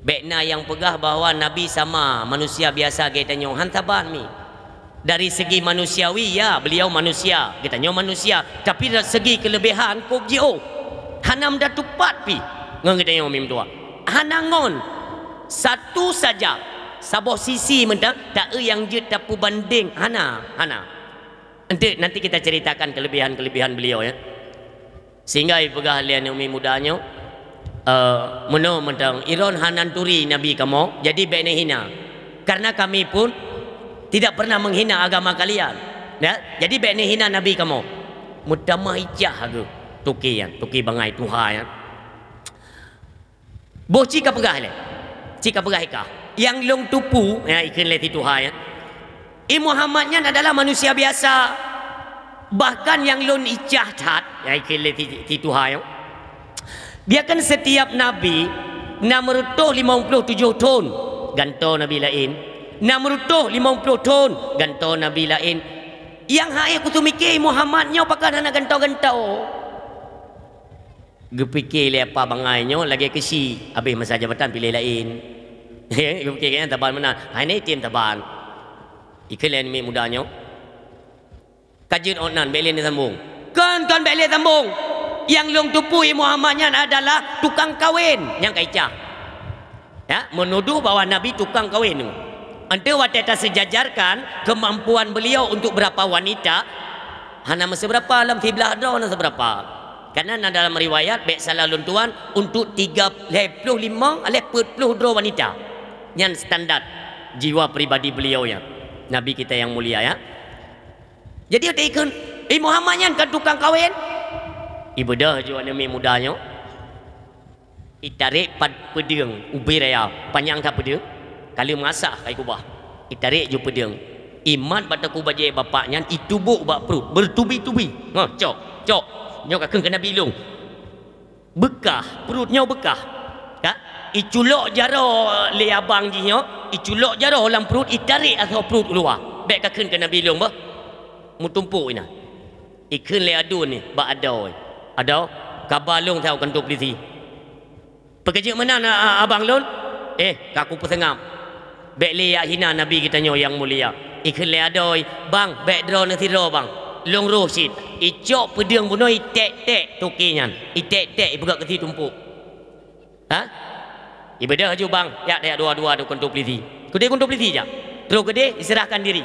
Bék na nyang peugah bahwa Nabi sama manusia biasa lagée tanyoe, han saban mi. Dari segi manusiawi, ya, beliau manusia, geutanyoe manusia, tapi dari segi keuleubiehan kôb jiôh. Hana meudat tupat pih ngon geutanyoe mi meutuah. Hana ngon satu saja, saboh sisi mantong, taeu nyang jeuet tapeubandeng, hana, hana." Nanti, nanti kita ceritakan kelebihan-kelebihan beliau, ya. Sehingga ipeugah lé aneuk miet muda nyoe, eh, meunoe mantong, "Iron hana turi Nabi kamoe, jadi bék neuhina. Karena kami pun tidak pernah menghina agama kalian. Ya, jadi bék neuhina Nabi kamoe." Meutamah icah geuh toke nyan, toke bangai tuha nyan. Boh ci ka peugah lé. Ci ka peugah ikah. Nyang lôn tupu, ya, ikheun lé si tuha nyan. I Muhammad nyan adalah manusia biasa. Bahkan nyang lôn icah that, ya, ikheun lé si, si tuha nyan. Biarkan setiap nabi enam ratus lima puluh tujuh thon gantoe nabi laén. Enam ratus lima puluh thon gantoe nabi laén. Nyang hai kuseumiké Muhammad nyoe pakon hana gantoe-gantoe. Geupike lé apa bangai nyoe lagée keusi habéh masa jabatan piléh laén. Geupike gobnyan saban meunan, hai na item saban. Ikheun lé aneuk miet muda nyoe, "Ka jeuet ôt nan, bék lé neusambong." "Kon, kon bék lé sambong. Nyang lôn tupu i Muhammad nyan adalah tukang kawen nyang ka icah." Ya, menuduh bahwa Nabi tukang kawen tu. Enteuk watée taseujajarkan keumampuan beliau untuk beurapa wanita, hana meuseubeurapa, lam siblaih droe na seubeurapa. Karena na dalam riwayat, bék salah lôn tuan, untuk tiga, lhée ploh limong, lhée peuet ploh droe wanita. Nyan standar jiwa pribadi beliau nyan, Nabi kita yang mulia, ya. Jadi, watée ikheun, "Eh, Muhammad nyan kan tukang kawén?" Ibeudôh ju aneuk miet muda nyoe. Itarek pat peudeueng ubé raya, panyang that peudeueng, ka lheueh meuasah ka ikubah. Itarek ju peudeueng, imat bak teungku bajée bapak nyan, itubôk bak pruet, beutubi-tubi. Ngoh, cok, cok. Nyoe ka kheun keu Nabi lôn. Beukah, pruet nyoe beukah. Ka? Iculok jaroe lé abang jih nyoe, iculok jaroe lam pruet, itarek asoe pruet u luwa. Bék ka kheun keu Nabi lôn bah. Meutumpôk inan. Ikheun lé aduen nyan bak adoe, "Adoe, kaba lôn saboh kantô peulisi." "Peue keujeuet meunan, a-, a-, abang lôn?" "Eh, ka kupeuseungab. Bék lé jak hina Nabi geutanyoe nyang mulia." Ikheun lé adoe, "Bang, bék droeneuh sidroe, bang. Lôn roh cit." Icok peudeueng bunoe, iték-ték toke nyan. Iték-ték, ipeugét keu situmpôk. Ha? Ibeudôh ju, "Bang, jak, jak dua-dua tu kantô peulisi." Keudeh kantô peulisi jak. Troh keudeh, iseurahkan diri.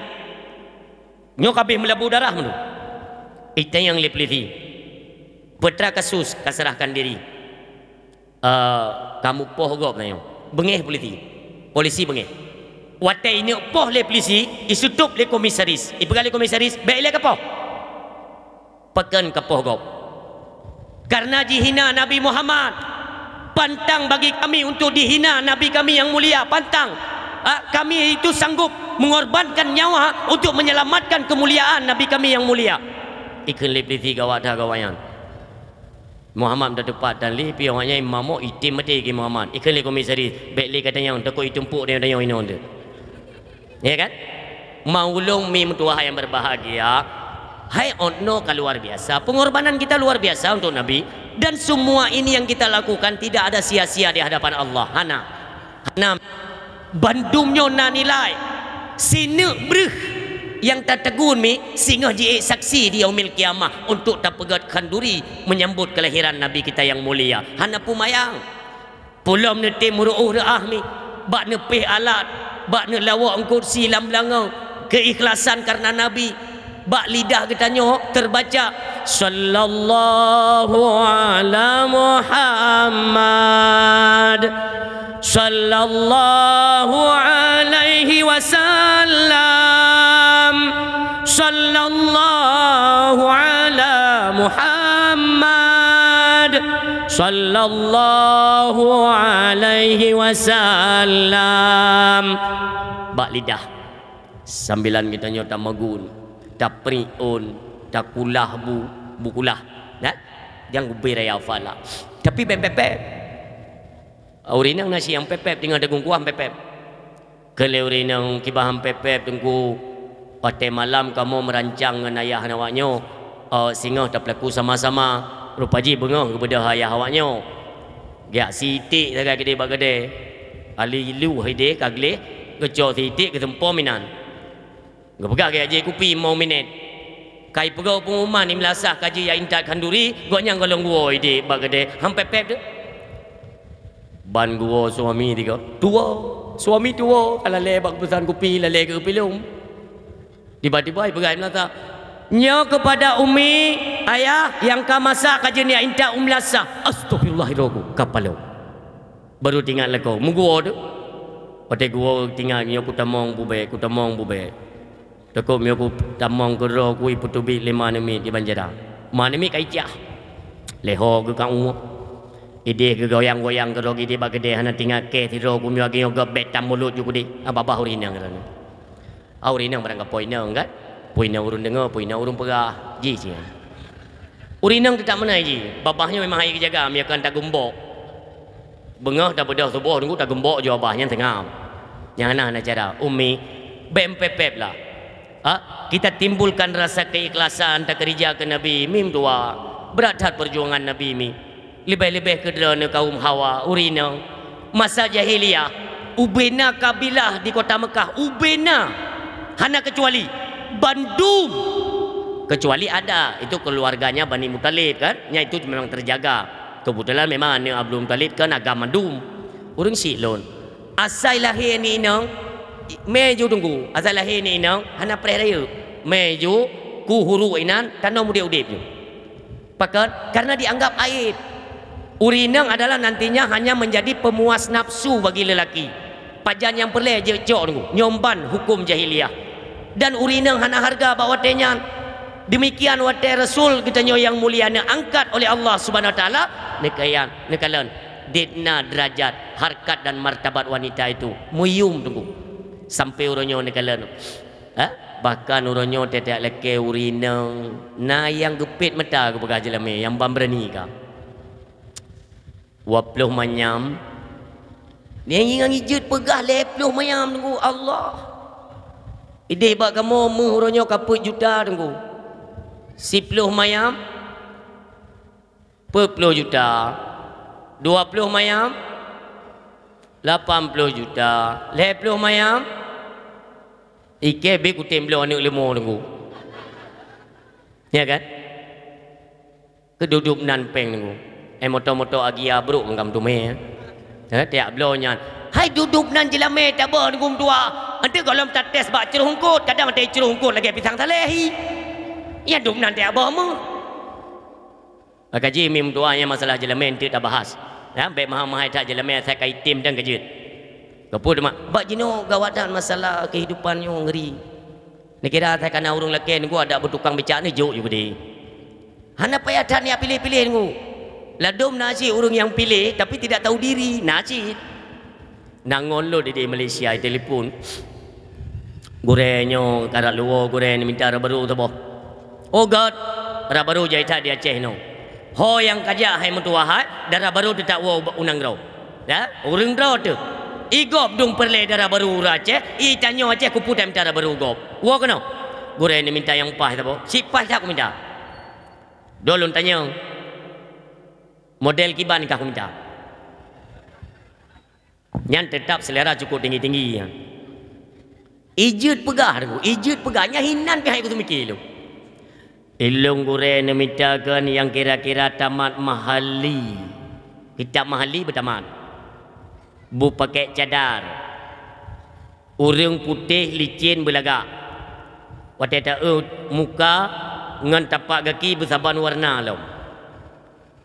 Nyoe ka abéh meulabu darah meunurot. Itanyong lé peulisi, "Peue teuma kasus ka seurahkan diri?" "Eh, kamoe poh gob tanyoe." Beungéh peulisi. Polisi beungéh. Watée ineuk poh lé peulisi, iseutôb lé komisaris. Ipeugah lé komisaris, "Bék ilée kapoh." "Pakon kapoh gob?" "Karena jihina Nabi Muhammad. Pantang bagi kami untuk dihina Nabi kami yang mulia, pantang. Ah, kami itu sanggup mengorbankan nyawa untuk menyelamatkan kemuliaan Nabi kami yang mulia." Ikheun lé peulisi, "Gawat that gawat nyan. Muhammad meuteupat dan lé piôh nyan mamok item maté keu Muhammad." Ikheun lé komisaris, "Bék lé katanyong, takot itumpôk tanyoe inong tu." Ya kan? Maulung mi meutuwah yang berbahagia, hai otno ka luar biasa. Pengorbanan kita luar biasa untuk Nabi. Dan semua ini yang kita lakukan tidak ada sia-sia di hadapan Allah. Hana. Hana. Bandum nyoe na nilai. Sineuk breuh nyang tategun mi singoh jiék saksi di Yaumil Qiyamah untuk tapeugét khanduri menyambut kelahiran Nabi kita yang mulia. Hana peumayang. Peulom neutem reuôh reuah mi, bak neupéh alat, bak neulawok eungkôt si lam beulangong, keuikhlasan kareuna Nabi, bak lidah geutanyoe teubaca, "Sallallahu ala Muhammad, sallallahu alaihi wasallam, sallallahu ala Muhammad." Sallallahu alaihi wasallam. Bak lidah. Sambilan geutanyoe tamagun, tapriun, takulah bu, bu kulah. Nah, nyang ubé raya falak. Tapi bék pép-pép. Ureueng inong na si nyang pép-pép, teungoh dagung kuah pép-pép. Kheun lé ureueng inong, "Kiban han pép-pép, Teungku. Watée malam kamoe meurancang ngon ayah awak nyoe, eh, singoh tapeulaku sama-sama. Rupa jih beungoh geubeudôh ayah awak nyoe. Geujak si iték sagai keudeh bak keudè. Ali luh ideh ka gleh, geucok si iték geuseumpom inan. Geupeugah geujak jép kupi limong minét. Ka ipeugah pengumuman di meulasah ka jeuet jak intat khanduri, gobnyan goh lom geuwoe ideh bak keudè, han pép-pép teuh." Ban geuwoe suami tiga. Tuwoe, suami tuwoe, ka lalée bak pesan kupi, lalée keu pilom. Tiba-tiba ipeugah lam ata, "Nyoe keupada umi, ayah nyang ka masak ka jeuet jak intat u meulasah." Astagfirullah, iroku ka palom. Baru teuingat lakoe, meuguwoe teuh. Watée guwoe teuingat, "Nyoe kutamong bubée, kutamong bubée." Teukok meunyoe kutamong keudroe kui peuteubiet lé ma aneuk miet di banjara. Ma aneuk miet ka icah. Lé ho geuh ka ueh. Ideh geugoyang-goyang keudroe ideh bak keudè hana teuingat kèe sidroe ku meunyoe lagèe nyoe geuh bèk tam mulot ju keudeh. Ah, babah ureueng inong keunoe. Ah, ureueng inong barang kapoe inong kan? Poe inong ureueng deungoe, poe inong ureueng peugah. Jih siat. Ureueng inong teutab meunan jih. Babah nyoe memang han geujaga meunyoe kon tageumbok. Beungoh tabeudôh suboh nunggu tageumbok ju babah nyan seungab. Nyang hana, hana cara. Umi, bèk meupèp-pèp lah. Ha? Kita timbulkan rasa keikhlasan takeurija keu Nabi, mi meutuwah. Brat that peujuangan Nabi mi. Leubeh-leubeh keu droeneuh kaum hawa, ureueng inong. Masa jahiliyah, ubena kabilah di kota Meukah, ubena. Hana keucuali. Bandum. Keucuali ada, itu keluarganya Bani Muthalib kan, nya itu memang terjaga. Keubeutulan memang aneuk Abdul Muthalib kan agam mandum. Ureueng syiek lôn. Asai lahé aneuk inong, Mé ju Teungku, asai lahé nyan inong hana preh rayeuk. Mé ju ku huru inan tanom udeb-udeb ju. Pakon? Karena dianggap aib. Ureueng inong adalah nantinya hanya menjadi pemuas nafsu bagi lelaki. Pajan nyang peureulée jeuet cok Teungku, nyoe ban huköm jahiliyah. Dan ureueng inong hana hareuga bak watée nyan. Demikian watée Rasul geutanyoe nyang mulia neuangkat oleh Allah Subhanahu Wa Taala, neukayan, neukalon, dit na derajat, harkat dan martabat wanita itu meuyum Teungku. Sampai uroe nyoe neukalon. Ha? Bahkan uroe nyoe tiep-tiep lakée ureueng inong na nyang geupet mata geupeugah jeulamé nyang ban beurani ka. Dua ploh manyam. Nyang ingat jeuet peugah lhée ploh manyam Teungku, Allah. Ideh bak kamoe méuh uroe nyoe ka peuet juta Teungku. Siploh manyam, peuet ploh juta. Dua ploh manyam, lapan ploh juta. Lhée ploh manyam, ikée bit kutem bloe aneuëk leumo Teungku. Ya kan? Keududup nan péng Teungku. Eh, moto-moto Agia brok makam tumé, eh. Eh, tiep bloe nyan. Hai dudup nan jeulamé tabah Teungku meutuah. Nanti gohlom tates bak cruh eungkot, kadang watée cruh eungkot lagée pisang saleh hi. Ya dup nan tiep boh méuh. Maka jih mi meutuah nyang masalah jeulamé enteuk tabahas. Ya, bék mahai-mahai that jeulamé asai ka item dan ka jeuet. Keupeue teuma? Bak jinoe gawat that masalah kehidupan nyoe ngeri. Neukira asai kana ureuëng lakée Teungku adak beutukang becak neujok ju keudeh. Hana payah that neujak piléh-piléh Teungku. Ladom na cit ureuëng nyang piléh tapi tidak tahu diri, na cit. Na ngon lôn di Malaysia itelepon. Gurée nyoe karab luwoe gurée neuminta dara barô saboh. Oh gét, dara barô jai that di Aceh nyoe. Ho nyang kajak hai meutuah hai, dara barô teutab woe u nanggroe. Ya, ureuëng droe teuh. Igob dong peureulée dara barô ureuëng Aceh, itanyoe Aceh kupeue taminta dara barô gob. Woe keunoe. Gurée neuminta nyang paih saboh. Si paih that kuminta. Dua lôn tanyong. Model kiban kah kuminta. Nyan teutab seulera cukup tinggi-tinggi nyan. Ijeuet peugah Teungku, ijeuet peugah. Nyan hinan pih hai kuteumiki lôn. Ilôn gurée neumita keu nyang kira-kira tamat Mahalli. Kitab Mahalli beutamat. Bupakét cadar. Ureuëng putéh licén beulagak. Watée taeu muka ngon tapak gaki beusaban warna lom.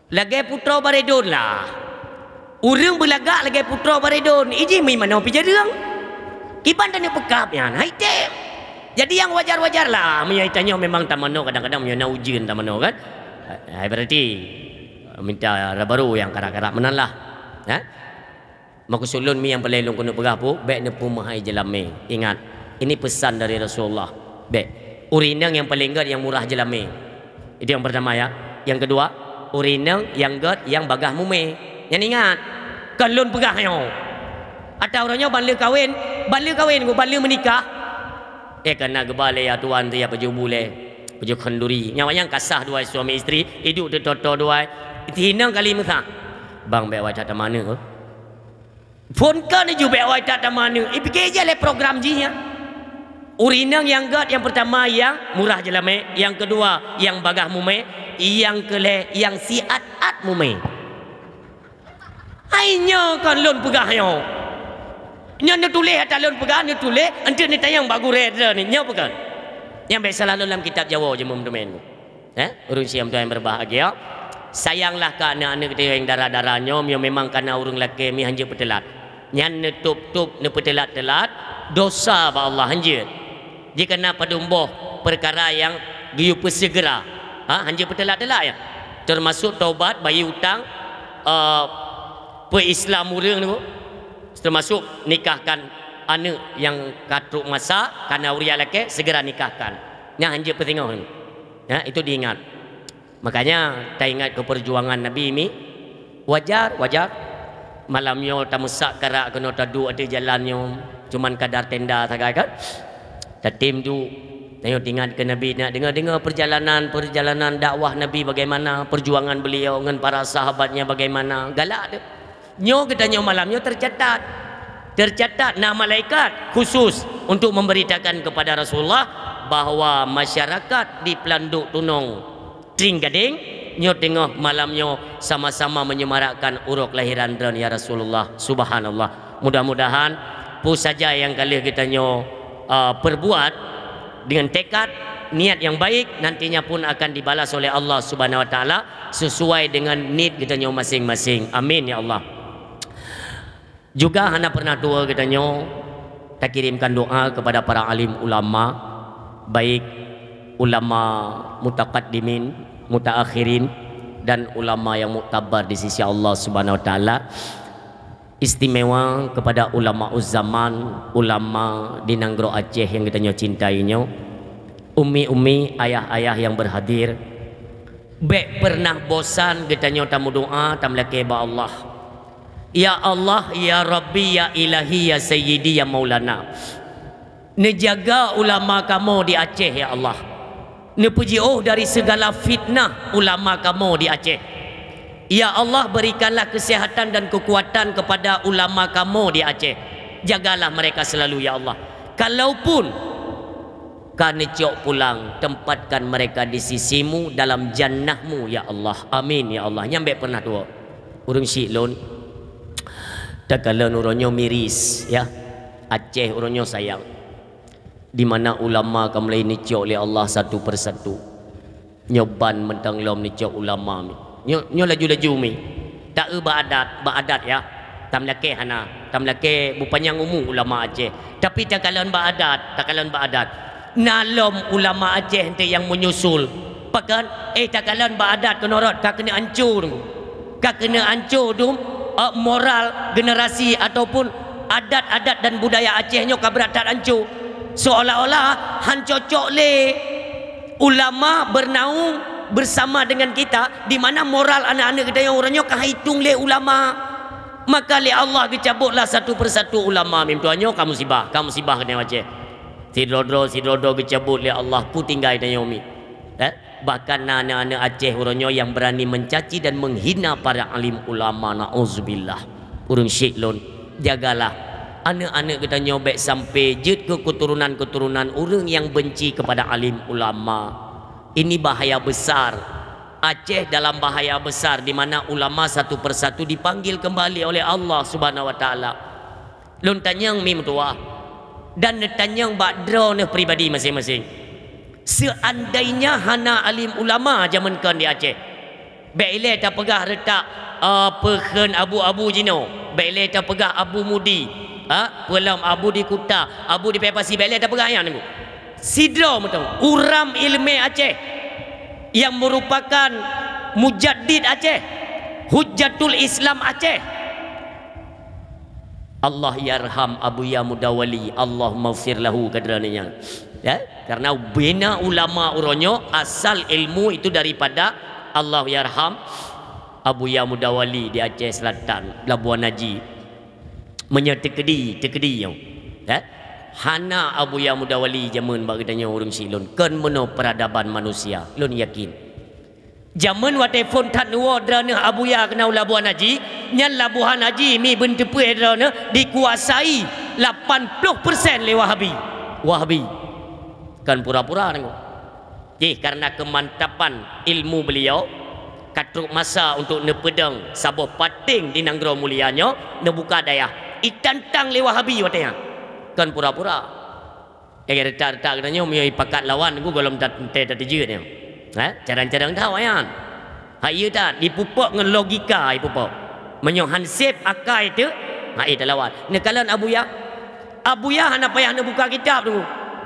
Lagée putroe baredon lah. Ureuëng beulagak lagée putroe baredon, ijih meuimanoe pih jareueng. Kiban taneuk peukab nyan, hai tem. Jadi nyang wajar-wajar lah, meunyoe tanyoe memang tamanoe kadang-kadang meunyoe na ujeuen tamanoe kan. Hai berarti minta dara barô nyang karab-karab meunan lah. Ha? Meukeusut lôn mi nyang paleng lôn keuneuk peugah pu, bék neupeumeuhai jeulamé. Ingat, ini pesan dari Rasulullah. Bék. Ureuëng inong nyang paleng gét nyang murah jeulamé. Itu yang pertama ya. Yang kedua, ureuëng inong nyang gét nyang bagaih mumé. Nyan ingat. Kon lôn peugah nyoe. Atau uroe nyoe ban lheueh kawén, ban lheueh kawén, ban lheueh meunikah. Eh, kana geuba lé ya tuan tu ya pajoh bulée, pajoh khanduri. Nyan awaknyan ka sah dua suami isteri, idup teutoe-toe dua. Itu inong kali meusa. Bang bék awai that tamanoe. Phon ka neujubek awai that tamanoe, ipike ija lé program jih nyan. Ureuëng inong nyang gét nyang peurtama nyang murah jeulamé, nyang keudua nyang bagaih mumé, nyang keulhée nyang siat-at mumé. Hai nyoe kon lôn peugah nyoe. Nyoe neutuléh ata lôn peugah, neutuléh, enteuk neutanyong bak gurée droeneuh, nyoe peugah. Nyang bék salah lôn lam kitab Jawoe jeuem meuteumé. Eh, ureuëng siam tuan yang berbahagia, sayanglah keu aneuëk-aneuëk geutanyoe nyang dara-dara nyoe, nyoe memang kana ureuëng lakée mi hanjeuet peuteulat. Nyan neutôb-tôb neupeuteulat-teulat, dosa bak Allah hanjeuet. Jikana padum boh peukara nyang geuyue peuseugera, ha, hanjeuet peuteulat-teulat ya. Teumasok tobat, bayeue utang, eh, peuislam ureuëng tu, teumasok nikahkan aneuëk nyang ka trok masa, kana ureuëng lakée, seugera nikahkan. Nyan hanjeuet peusingoh. Ya, itu diingat. Makanya taingat keu peujuangan Nabi mi. Wajar, wajar. Malam nyoe tameusak karak keunoe taduek ateueh jalan nyoe, cuman kadar tenda sagai kan. Tatem duek. Tanyoe teuingat keu Nabi, nak deungoe-deungoe perjalanan, perjalanan dakwah Nabi bagaimana, perjuangan beliau ngon para sahabatnya bagaimana. Galak deh. Nyoe geutanyoe malam nyoe teucatat. Teucatat na malaikat khusus untuk memberitakan kepada Rasulullah bahwa masyarakat di Pelanduk Tunong Trienggadeng nyoe teungoh malam nyoe sama-sama menyemarakkan uroe kelahiran droen ya Rasulullah. Subhanallah. Mudah-mudahan Peue saja nyang ka lheueh geutanyoe, eh, perbuat dengan tekad, niat yang baik, nantinya pun akan dibalas oleh Allah Subhanahu Wa Taala sesuai dengan niet geutanyoe masing-masing. Amin ya Allah. Juga hana pernah tuwoe geutanyoe takirimkan doa kepada para alim ulama, baik ulama mutaqaddimin, mutaakhirin, dan ulama yang muktabar di sisi Allah Subhanahu Wa Taala. Istimewa kepada ulama zaman, ulama di nanggroe Aceh yang geutanyoe cintai nyoe, umi-umi, ayah-ayah yang berhadir, bèk pernah bosan geutanyoe tameudoa, tameulakèe bak Allah. Ya Allah, ya Rabbi, ya Ilahi, ya Sayyidi, ya Maulana. Neujaga ulama kamoe di Aceh, ya Allah. Neupeujiôh dari segala fitnah ulama kamoe di Aceh. Ya Allah, berikanlah kesehatan dan kekuatan kepada ulama kamoe di Aceh. Jagalah mereka selalu, ya Allah. Kalaupun ka neucok pulang, tempatkan mereka di sisimu dalam jannah-Mu, ya Allah. Amin, ya Allah. Nyan bèk pernah tuwoe. Ureueng syiek lôn, takalon uroe nyoe miris, ya. Aceh uroe nyoe sayang. Di mana ulama ka mulai neucok lé Allah satu persatu. Nyoe ban mantong lom neucok ulama mi. Nyoe, nyoe laju-laju mi. Ta eu bak adat, bak adat ya. Tameulakèe hana, tameulakèe beupanyang umu ulama Aceh. Tapi takalon bak adat, takalon bak adat. Na lom ulama Aceh enteuk nyang menyusul. Pakon, eh, takalon bak adat keunoe rot ka keuneuk anco. Ka keuneuk anco dum, eh, moral generasi ataupun adat-adat dan budaya Aceh nyoe ka brat that anco. Seolah-olah han cocok lé ulama bernaung bersama dengan kita, di mana moral aneuk-aneuk geutanyoe uroe nyoe ka haitung lé ulama. Maka lé Allah geucabutlah satu persatu ulama. Mim tuan nyoe ka musibah, ka musibah geutanyoe Aceh. Sidroe-droe, sidroe-droe geucabut lé Allah, peue tinggai tanyoe mi. Eh? Bahkan na aneuk-aneuk Aceh uroe nyoe yang berani mencaci dan menghina para alim ulama, na'uzubillah. Ureueng syiek lôn, jagalah aneuk-aneuk geutanyoe bèk sampai jeuet keu keuturonan-keuturonan ureueng nyang benci kepada alim ulama. Ini bahaya besar. Aceh dalam bahaya besar di mana ulama satu persatu dipanggil kembali oleh Allah Subhanahu Wa Taala. Lôn tanyong mi meutuwah dan neutanyong bak droeneuh pribadi maséng-maséng. Seandainya hana alim ulama jameun kon di Aceh, bèk ilèe tapeugah reutak, eh, peukheun abu-abu jinoe, bèk ilèe tapeugah Abu Mudi, ha, peulom Abu di Kuta, Abu di Paya Pasi, bèk ilèe tapeugah nyan. Sidroe mantong uram ileumèe Aceh yang merupakan mujaddid Aceh, hujjatul Islam Aceh. Allah yarham Abuya Mudawali, Allahummaghfir lahu, keu droeneuh nyan. Ya, karena bina ulama uroe nyoe asal ilmu itu daripada Allah yarham Abuya Mudawali di Aceh Selatan, Labuan Haji. Meunyoe teukeudi, teukeudi nyoe. Ya? Hana Abuya Mudawali jameun bak geutanyoe ureueng syiek lôn, kon meunoe peradaban manusia, lôn yakin. Jameun watèe phôn that neuwoe droeneuh Abuya keunoe u Labuhan Haji, nyan Labuhan Haji mi beunteupeu droeneuh dikuasai lapan ploh persen lé Wahabi. Wahabi. Kon pura-pura deungoe. Jih karena keumantapan ilmu beliau, ka trok masa untuk neupeudong saboh paténg di nanggroe mulia nyoe, neubuka dayah. Itantang lé Wahabi watèe nyan. Kon pura-pura. Eh, reutak-reutak geutanyoe meunyoe ipakat lawan, gohlom ta-, teuntèe tateujeut nyoe. Ha? Carang-carang that awaknyan. Ha, iya that, ipupok ngon logika ipupok. Meunyoe han sép akai teuh, ha, eh, talawan. Neukalon Abuya. Abuya hana payah neubuka kitab tu.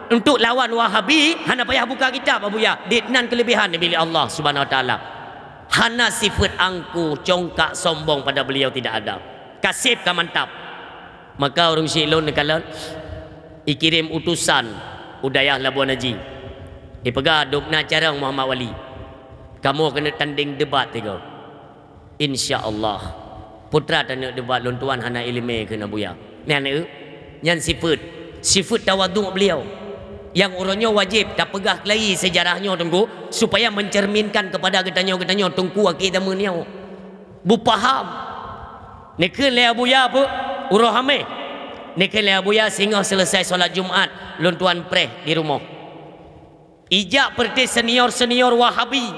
Untuk lawan Wahabi, hana payah buka kitab Abuya. Dit nan keulebihan milék Allah Subhanahu Wa Taala. Hana sifeuet angkuh, congkak, sombong pada beliau tidak ada. Ka sép, ka mantap. Maka ureueng syiek lôn neukalon, ikirém utosan u dayah Labuhan Haji. Ipeugah dum na carông Muhammad Wali. Kamoe keuneuk tandeng debat tiga. Insya Allah. Putra taneuk debat lôn tuan hana ileumèe kheun Abuya. Nyan eu, nyan sifeuet, sifeuet tawadhu beliau. Nyang uroe nyoe wajéb tapeugah keulayi seujarah nyoe Teungku, supaya mencerminkan kepada geutanyoe-geutanyoe Teungku akhé zaman nyoe. Beupaham. Neukheun lé Abuya peue? Uroe Hamèh. Neukheun lé Abuya singoh seuleusai salat Jumat, lôn tuan preh di rumoh. Ijak peureté senior-senior Wahabi.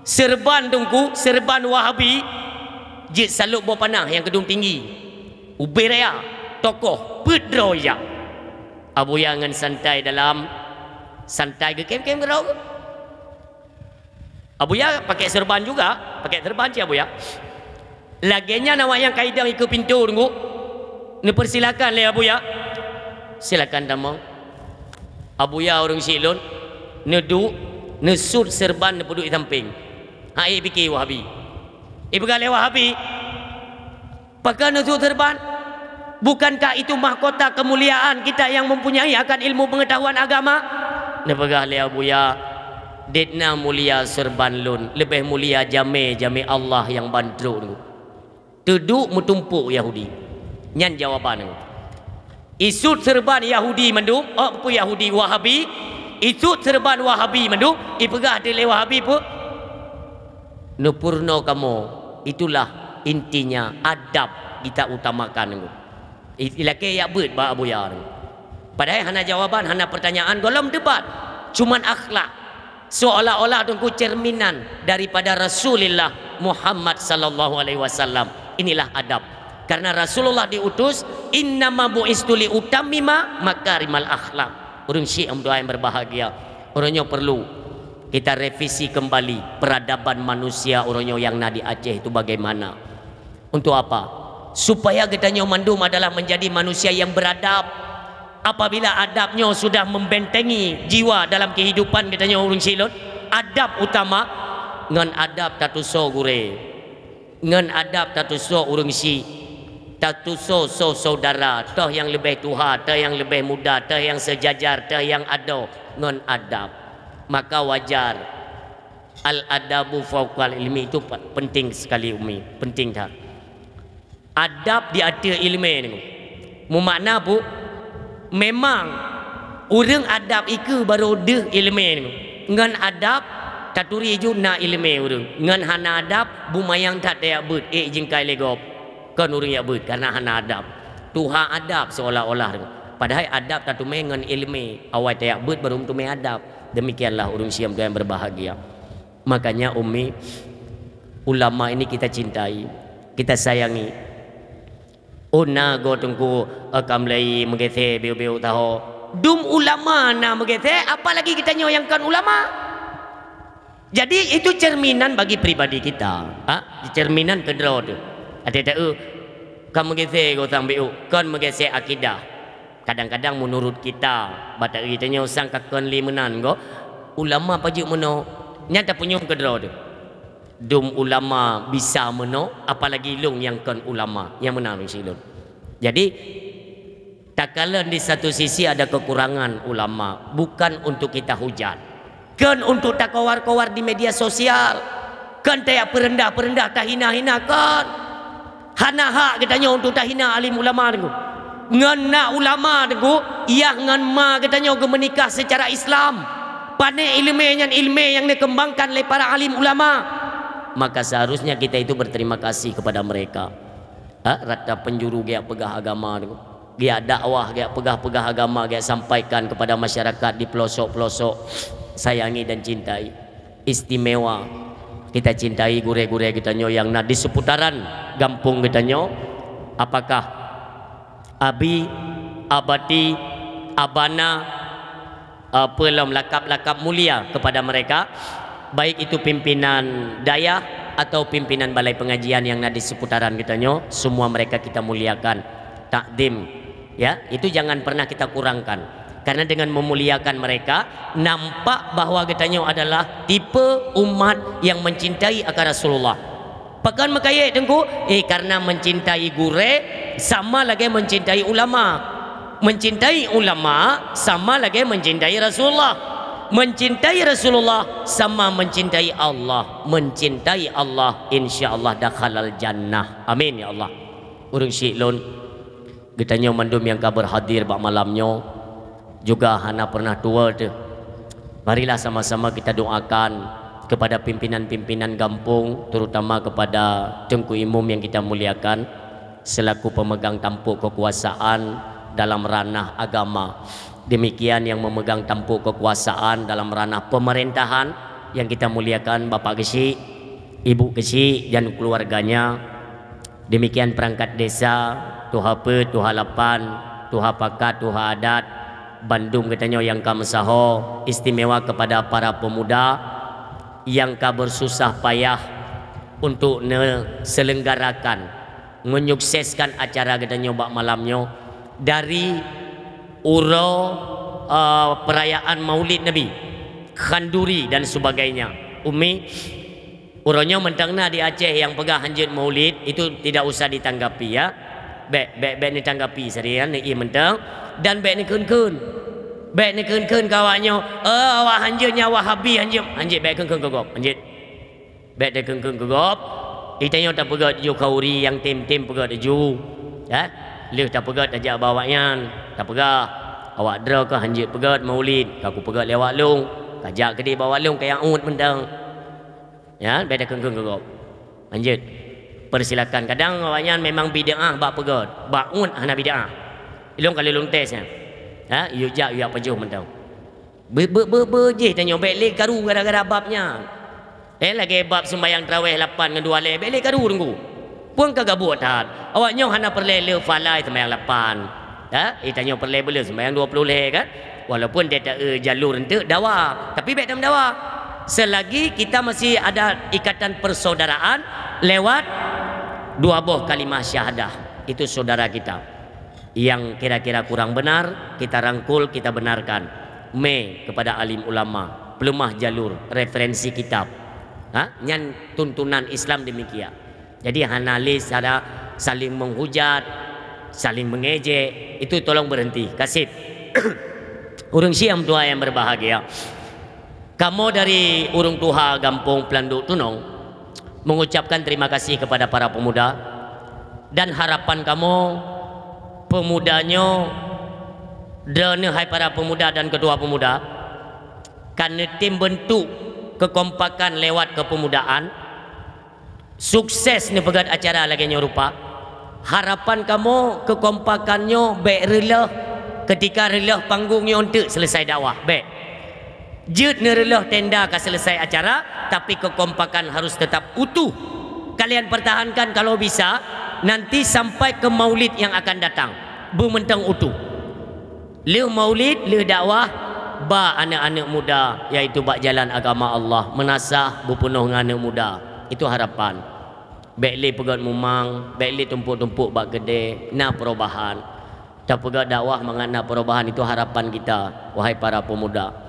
Seureuban Teungku, seureuban Wahabi, jeuet salôb boh panah nyang keudong tinggi. Ubé raya. tokoh, peuet droe jak. Abuya ngon santai dalam, santai geukém-kém keudroe. Abuya pakai serban juga, pakai serban cit Abuya. Lagée nyan awak nyang ka idong ikeue pintoe teungku. Neupersilakan lé Abuya. Silakan tamong. Abuya ureuëng syiek lôn, neuduek, neusut serban neupeuduek di sampéng. Hai pike Wahabi. Ipeugah lé Wahabi, "Pakon neusut serban? Bukankah itu mahkota kemuliaan kita yang mempunyai akan ilmu pengetahuan agama?" Neupeugah lé Abuya, "Deuh na mulia serban lôn, leubeh mulia jamé-jamé Allah nyang ban trok." Teuduek meutumpôk Yahudi. Nyan jawaban. Isut serban Yahudi mandum, oh, peue Yahudi, Wahabi, isut serban Wahabi mandum, ipeugah lé Wahabi peue? Neupeurunoe kamoe, itulah intinya adab kita utamakan. I-, ilakée jak beuet bak Abuya. Padahai hana jawaban, hana pertanyaan, gohlom debat. Cuman akhlak. Seolah-olah teungku cerminan daripada Rasulullah Muhammad sallallahu alaihi wasallam. Inilah adab. Karena Rasulullah diutus, "Innama bu'istu li utammima makarimal akhlak." Ureuëng syiek nyang berbahagia. Ureuëng nyoe perlu kita revisi kembali peradaban manusia ureuëng nyoe nyang na di Aceh itu bagaimana. Untuk apa? Supaya geutanyoe mandum adalah menjadi manusia yang beradab. Apabila adab nyoe sudah membentengi jiwa dalam kehidupan geutanyoe ureuëng syiek lôn, adab utama, ngon adab tatusoe gurée. Ngon adab tatusoe ureuëng syiek, tatusoe soe saudara, toh nyang leubeh tuha, toh nyang leubeh muda, toh nyang seujajar, toh nyang adoe, ngon adab. Maka wajar. Al-adabu fauqal ilmi itu pe-, penting sekali, Umi, penting that. Adab di ateueh iéleumé nyoe. Meumakna peue? Memang ureuëng adab ikeue barô deuh iéleumé nyoe. Ngon adab taturi ju na iéleumé ureuëng. Ngon hana adab, bumayang that tajak beuet, ék jingkai lé gob. Kon ureuëng jak beuet karena hana adab. Tuha adab seolah-olah nyoe. Padahai adab tateumé ngon iéleumé. Awai tajak beuet barô meuteumé adab. Demikianlah ureuëng syiek nyang berbahagia. Makanya, Umi, ulama ini kita cintai, kita sayangi. Oh, na goe teungku, eh, ka mulai meugeusé biu-biu taho. Dum ulama na meugeusé, apalagi geutanyoe nyang kon ulama. Jadi, itu cerminan bagi pribadi kita. Ha? Cerminan keudroe teuh. Até taeu, ka meugeusé goe sang biu, kon meugeusé akidah. Kadang-kadang menurut kita, bak geutanyoe sang ka kon lé meunan goe, ulama pajoh meunoe, nyan tapeunyum keudroe teuh. Dum ulama bisa meunoe, apalagi lôn nyang kon ulama, nyang meunan ureuëng syiek lôn. Jadi, takalon di satu sisi ada kekurangan ulama, bukan untuk kita hujat. Kon untuk takowar-kowar di media sosial. Kon tajak peureundah-peureundah, tahina-hina, kon. Hana hak geutanyoe untuk tahina alim ulama teungku. Ngon na ulama teungku, yah ngon ma geutanyoe geumeunikah secara Islam. Pané iéleumé nyan iéleumé nyang neukeumbangkan lé para alim ulama. Maka seharusnya kita itu berterima kasih kepada mereka. Ha, rata penjuru geujak peugah agama tu. Geujak dakwah, geujak peugah-peugah agama, geujak sampaikan kepada masyarakat di pelosok-pelosok. Sayangi dan cintai. Istimewa. Kita cintai gurée-gurée geutanyoe nyang na di seputaran gampông geutanyoe. Apakah Abi, Abati, Abana, eh, peue lom lakab-lakab mulia kepada mereka, baik itu pimpinan dayah atau pimpinan balai pengajian yang na di seputaran geutanyoe, semua mereka kita muliakan, takdim. Ya, itu jangan pernah kita kurangkan. Karena dengan memuliakan mereka, nampak bahwa geutanyoe adalah tipe umat yang mencintai akan Rasulullah. Pakon meukayée teungku? Eh, karena mencintai gurée sama lagée mencintai ulama. Mencintai ulama sama lagée mencintai Rasulullah. Mencintai Rasulullah sama mencintai Allah. Mencintai Allah, insya Allah dakhalal jannah. Amin ya Allah. Ureuëng syiek lôn, geutanyoe mandum nyang ka berhadir bak malam nyoe juga hana pernah tuwoe teuh. Marilah sama-sama kita doakan kepada pimpinan-pimpinan gampông, terutama kepada Teungku Imum yang kita muliakan, selaku pemegang tampuk kekuasaan dalam ranah agama. Demikian yang memegang tampuk kekuasaan dalam ranah pemerintahan yang kita muliakan, Bapak Geuchik, Ibu Geuchik dan keluarganya. Demikian perangkat desa, Tuha peuet, tuha lapan, tuha pakat, tuha adat, bandum geutanyoe nyang ka meusaho, istimewa kepada para pemuda nyang ka bersusah payah untuk neuselenggarakan, menyukseskan acara geutanyoe bak malam nyoe, dari uroe, eh, perayaan Maulid Nabi, khanduri dan sebagainya. Umi, uroe nyoe mantong na di Aceh nyang peugah hanjeuet Maulid, itu tidak usah ditanggapi, ya. Bèk, bèk, bèk neutanggapi saria, neuié mantong, dan bèk neukheun-kheun. Bèk neukheun-kheun keu awak nyoe, "Eh, awak hanjeuet nyan Wahabi hanjeuet." Hanjeuet, bèk kheun-kheun keu gob, hanjeuet. Bèk takheun-kheun keu gob. Geutanyoe tapeugèt ju khanduri nyang tem-tem peugèt ju. Ya? Lheueh tapeugèt tajak bak awaknyan, tapeugah, "Awak droe keuh hanjeuet peugèt Maulid, ka kupeugèt lé awak lôn, kajak keudéh bak awak lôn kajak uet mantong." Ya, bèk takheun-kheun keu gob. Hanjeuet. Persilakan. Kadang awaknyan memang bid'ah bak peugèt, bak uet hana bid'ah. Ilôn ka lôn tes nyan. Ha, yue jak, yue jak pajoh mantong. Be-, be-, be-, beujih tanyoe, bèk lé karu gara-gara bab nyan. Eh, lagèe bab seumbahyang tarawèh lapan ngon dua lhèe, bèk lé karu teungku. Peue ka gabuek that. Awak nyoe hana peureulèe le falai seumbahyang lapan. Ha? Eh, tanyoe peureulèe beuleuh seumbahyang dua ploh lhèe kan? Walaupun di atas, eh, jalur enteuk dawa, tapi bèk tameudawa. Selagi kita masih ada ikatan persaudaraan lewat dua boh kalimah syahadah, itu saudara kita. Nyang kira-kira kurang benar, kita rangkul, kita benarkan. Mé kepada alim ulama, peuleumah jalur, referensi kitab. Ha? Nyan tuntunan Islam demikian. Jadi, hana lé cara saling menghujat, saling mengejek, itu tolong berhenti. Kaseb. Ureueng syiek meutuah nyang berbahagia. Kamoe dari ureueng tuha gampông Peulanduk Tunong mengucapkan terima kasih kepada para pemuda dan harapan kamoe pemuda nyoe, droeneuh hai para pemuda dan ketua pemuda, ka neutem beuntuk kekompakan lewat kepemudaan, sukses neupeugèt acara lagèe nyoe rupa. Harapan kamoe keukompakan nyoe bèk reuloh keutika reuloh panggong nyoe eunteuk seuleusai dakwah, bèk. Jeuet neureuloh tenda ka seuleusai acara, tapi keukompakan harus teutap utuh. Kalian pertahankan kalau bisa, nanti sampai keu maulid nyang akan datang, beumantong utuh. Lheueh maulid, lheueh dakwah, ba aneuk-aneuk muda, yaitu bak jalan agama Allah, meunasah beupeunoh ngon aneuk muda. Itu harapan. Bèk lé peugèt mumang, bèk lé tumpôk-tumpôk bak keudè, na perubahan. Tapeugèt dakwah mangat na perubahan, itu harapan kita, wahai para pemuda.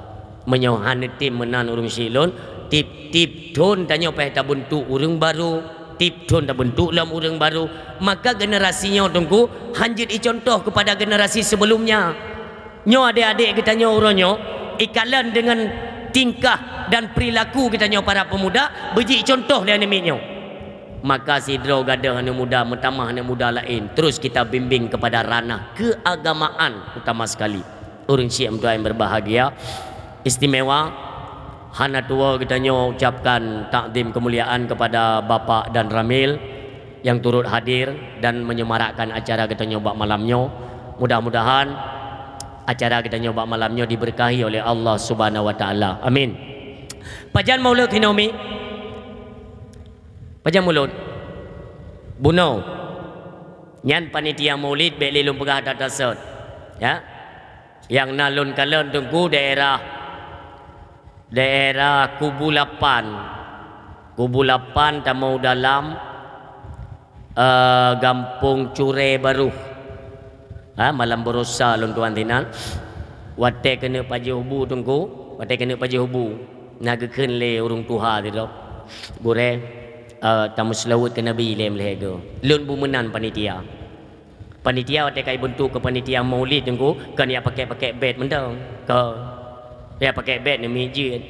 Meunyoe hana tem meunan ureueng syiek lôn, tiep-tiep thon tanyoe payah tabeuntuk ureueng barô, tiep thon tabeuntuk lom ureueng barô, maka generasi nyoe teungku hanjeuet icontoh keupada generasi sebelumnya. Nyoe adék-adék geutanyoe uroe nyoe, ikalon deungon tingkah dan perilaku geutanyoe para pemuda, beujeuet icontoh lé aneuk miet nyoe. Maka sidroe gadôh aneuk muda, meutamah aneuk muda laén, terus kita bimbing kepada ranah keagamaan utama sekali. Ureueng syiek meutuah nyang berbahagia, istimewa, hana tuwoe geutanyoe ucapkan takzim keumuliaan kepada Bapak dan Ramil nyang turut hadir dan menyemarakkan acara geutanyoe bak malam nyoe. Mudah-mudahan acara geutanyoe bak malam nyoe diberkahi oleh Allah Subhanahu wa Taala. Amin. Pajan maulud hinoe mi? Pajan maulud? Bunoe. Nyan panitia maulid bèk lé lôn peugah that-that sot. Ya. Nyang na lôn kalon teungku daerah, daerah Kubu Lapan. Kubu Lapan tamong dalam, eh, Gampông Curé Barôh. Ha, malam baroesa lôn tuan sinan. Watèe keuneuk pajoh bu teungku, watèe keuneuk pajoh bu, na geukheun lé ureueng tuha sidroe, "Gurèe, eh, tameuseulaweuet keu Nabi lé meulihe geuh." Lôn bu meunan panitia. Panitia watèe ka ibeuntuk keu panitia maulid teungku, kon jak pakèk-pakèk bèt mantong. Kon. Jak pakèk bèt nyan miet jeuet.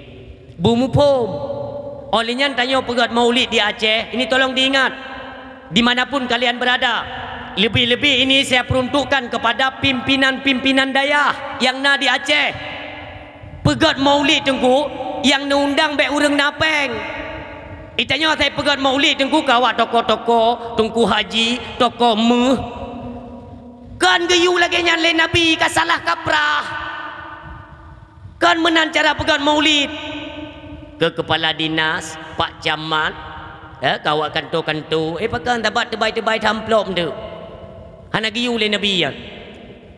Bu muphom. Óh lheueh nyan tanyoe peugèt maulid di Aceh, ini tolong diingat. Di mana pun kalian berada, lebih-lebih ini saya peruntukkan kepada pimpinan-pimpinan dayah nyang na di Aceh. Peugèt maulid teungku, nyang neuundang bèk ureueng na pèng. Geutanyoe asai peugèt maulid teungku keu awak tokoh-tokoh, teungku haji, tokoh méuh. Kon geuyue lagèe nyan lé Nabi, ka salah kaprah. Kon meunan cara peugèt maulid. Keu keupala dinas, pak camat, eh, keu awak kanto-kanto, eh, pakon tabat teubai-teubai amplop teuk. Hana geuyue lé Nabi nyan.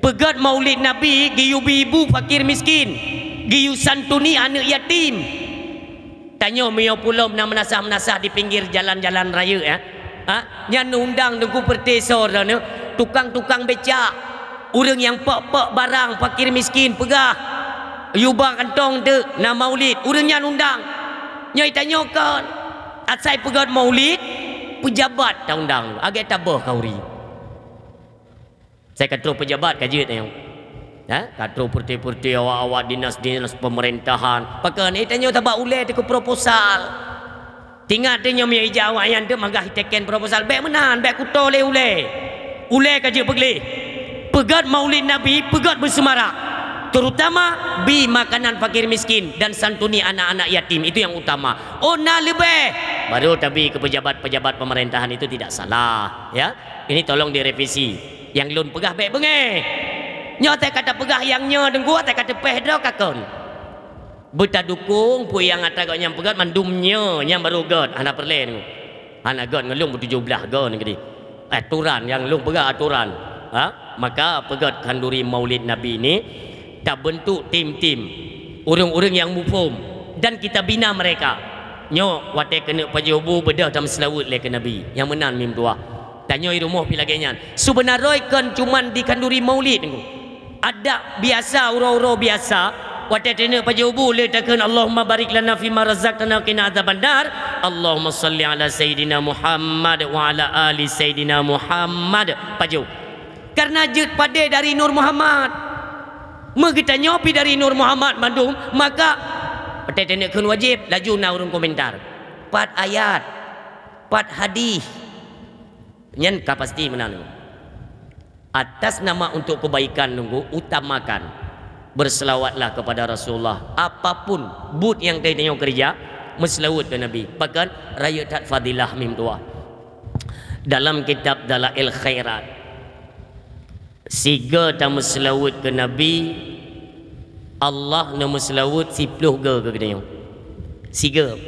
Peugét maulid Nabi geuyue bi ibu fakir miskin, geuyue santuni aneuëk yatim. Tanyoe meunyoe pulom na meunasah-meunasah di pinggir jalan-jalan raya, ya. Ha? Nyan undang Teungku Peureute soe droeneuh, tukang-tukang becak, ureuëng nyang pok-pok barang fakir miskin peugah, yuba kantong teuk na maulid, ureuëng nyan undang. Nyoe tanyoe kon asai peugét maulid, peujabat taundang, agak tabah khanduri. Saya ka troh peujabat ka jeuet nyoe. Ha? Ka troh peureute-peureute awak-awak dinas-dinas pemerintahan. Pakon, eh, tanyoe tabak ulée teuka proposal. Tingat tanyoe meunyoe ija awak nyan teuk magah iteken proposal. Bék meunan, bék kuto lé ulée. Ulée ka jeuet peugleh. Peugét maulid Nabi, peugét beuseumarak. Terutama bi makanan fakir miskin dan santuni anak-anak yatim. Itu yang utama. Oh, na leubeh. Baru tabi ke pejabat-pejabat pemerintahan itu tidak salah, ya. Ini tolong direvisi. Nyang lôn peugah bék beungéh. Nyoe teuka tapeugah nyang nyoe deungku, teuka teupéh droe ka kon. Beutadukong peue nyang atra gobnyan peugét mandum nyoe nyang barô gét, hana peureulée deungku. Hana gét ngon lôn beutujoh blaih gét nyoe keudeh. Aturan nyang lôn peugah aturan. Ha? Maka peugét khanduri Maulid Nabi ni tabentuk tim-tim ureuëng-ureuëng nyang muphom dan kita bina mereka. Nyoe watée keuneuk pajoh bu beudôh tameuseulaweuet lé keu Nabi. Nyang meunan mim tuah. Tanyoe i rumoh pi lagée nyan. Seubeuna droe kon cuman di khanduri Maulid deungku. Adak biasa, uroe-uroe biasa, watée taneuk pajoh bu lé takheun, "Allahumma barik lana fima razaqtana wa qina adzabannar." "Allahumma shalli ala sayyidina Muhammad wa ala ali sayyidina Muhammad." Pajoh. Karena jeuet padé dari Nur Muhammad. Meugeutanyoe pi dari Nur Muhammad mandum, maka watée taneuk kheun wajéb, laju na ureuëng komentar. Pat ayat, pat hadih. Nyan ka pasti meunan. Atas nama untuk kebaikan nunggu, utamakan. Berselawatlah kepada Rasulullah. Apapun buet nyang tanyoe keureuja, meuseulaweuet keu Nabi. Pakon rayeuk that fadilah mim tuah. Dalam kitab Dalail Khairat, sigoe tameuseulaweuet keu Nabi, Allah neumeuseulaweuet siploh goe keu geutanyoe. Sigoe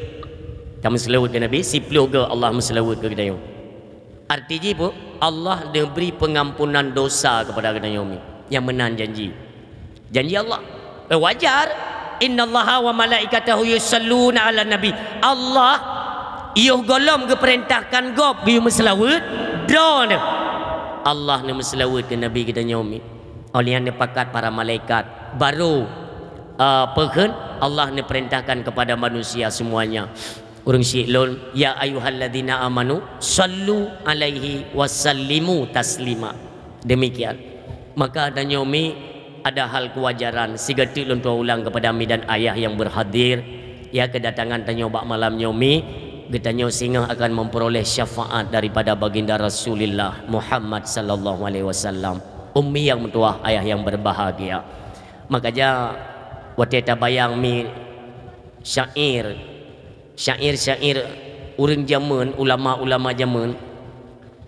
tameuseulaweuet keu Nabi, siploh goe Allah meuseulaweuet keu geutanyoe. Arti jih peue? Allah neubri peungampunan dosa keupada geutanyoe mi. Nyang meunan janji. Janji Allah. Eh, wajar. "Innallaha wa malaikatahu yusalluna 'alan nabi." Allah yoh gohlom geupeurintahkan gob geuyue meuseulaweuet, droeneuh Allah neumeuseulaweuet keu Nabi geutanyoe mi. Óh lheueh nyan neupakat para malaikat, baru, eh, peukheun Allah neupeurintahkan kepada manusia semuanya. Ureuëng syiek lôn, "Ya ayyuhalladzina amanu, sallu alaihi wa sallimu taslima." Demikian. Maka tanyoe mi ada hal kewajaran, sigoe teuk lôn tuan ulang kepada mi dan ayah yang berhadir, ya, kedatangan tanyoe bak malam nyoe mi, geutanyoe singoh akan memperoleh syafaat daripada baginda Rasulullah Muhammad sallallahu alaihi wasallam. Ummi yang meutuah, ayah yang berbahagia. Maka ja, watée tabayang mi syair, syair-syair ureuëng jameun, ulama-ulama jameun,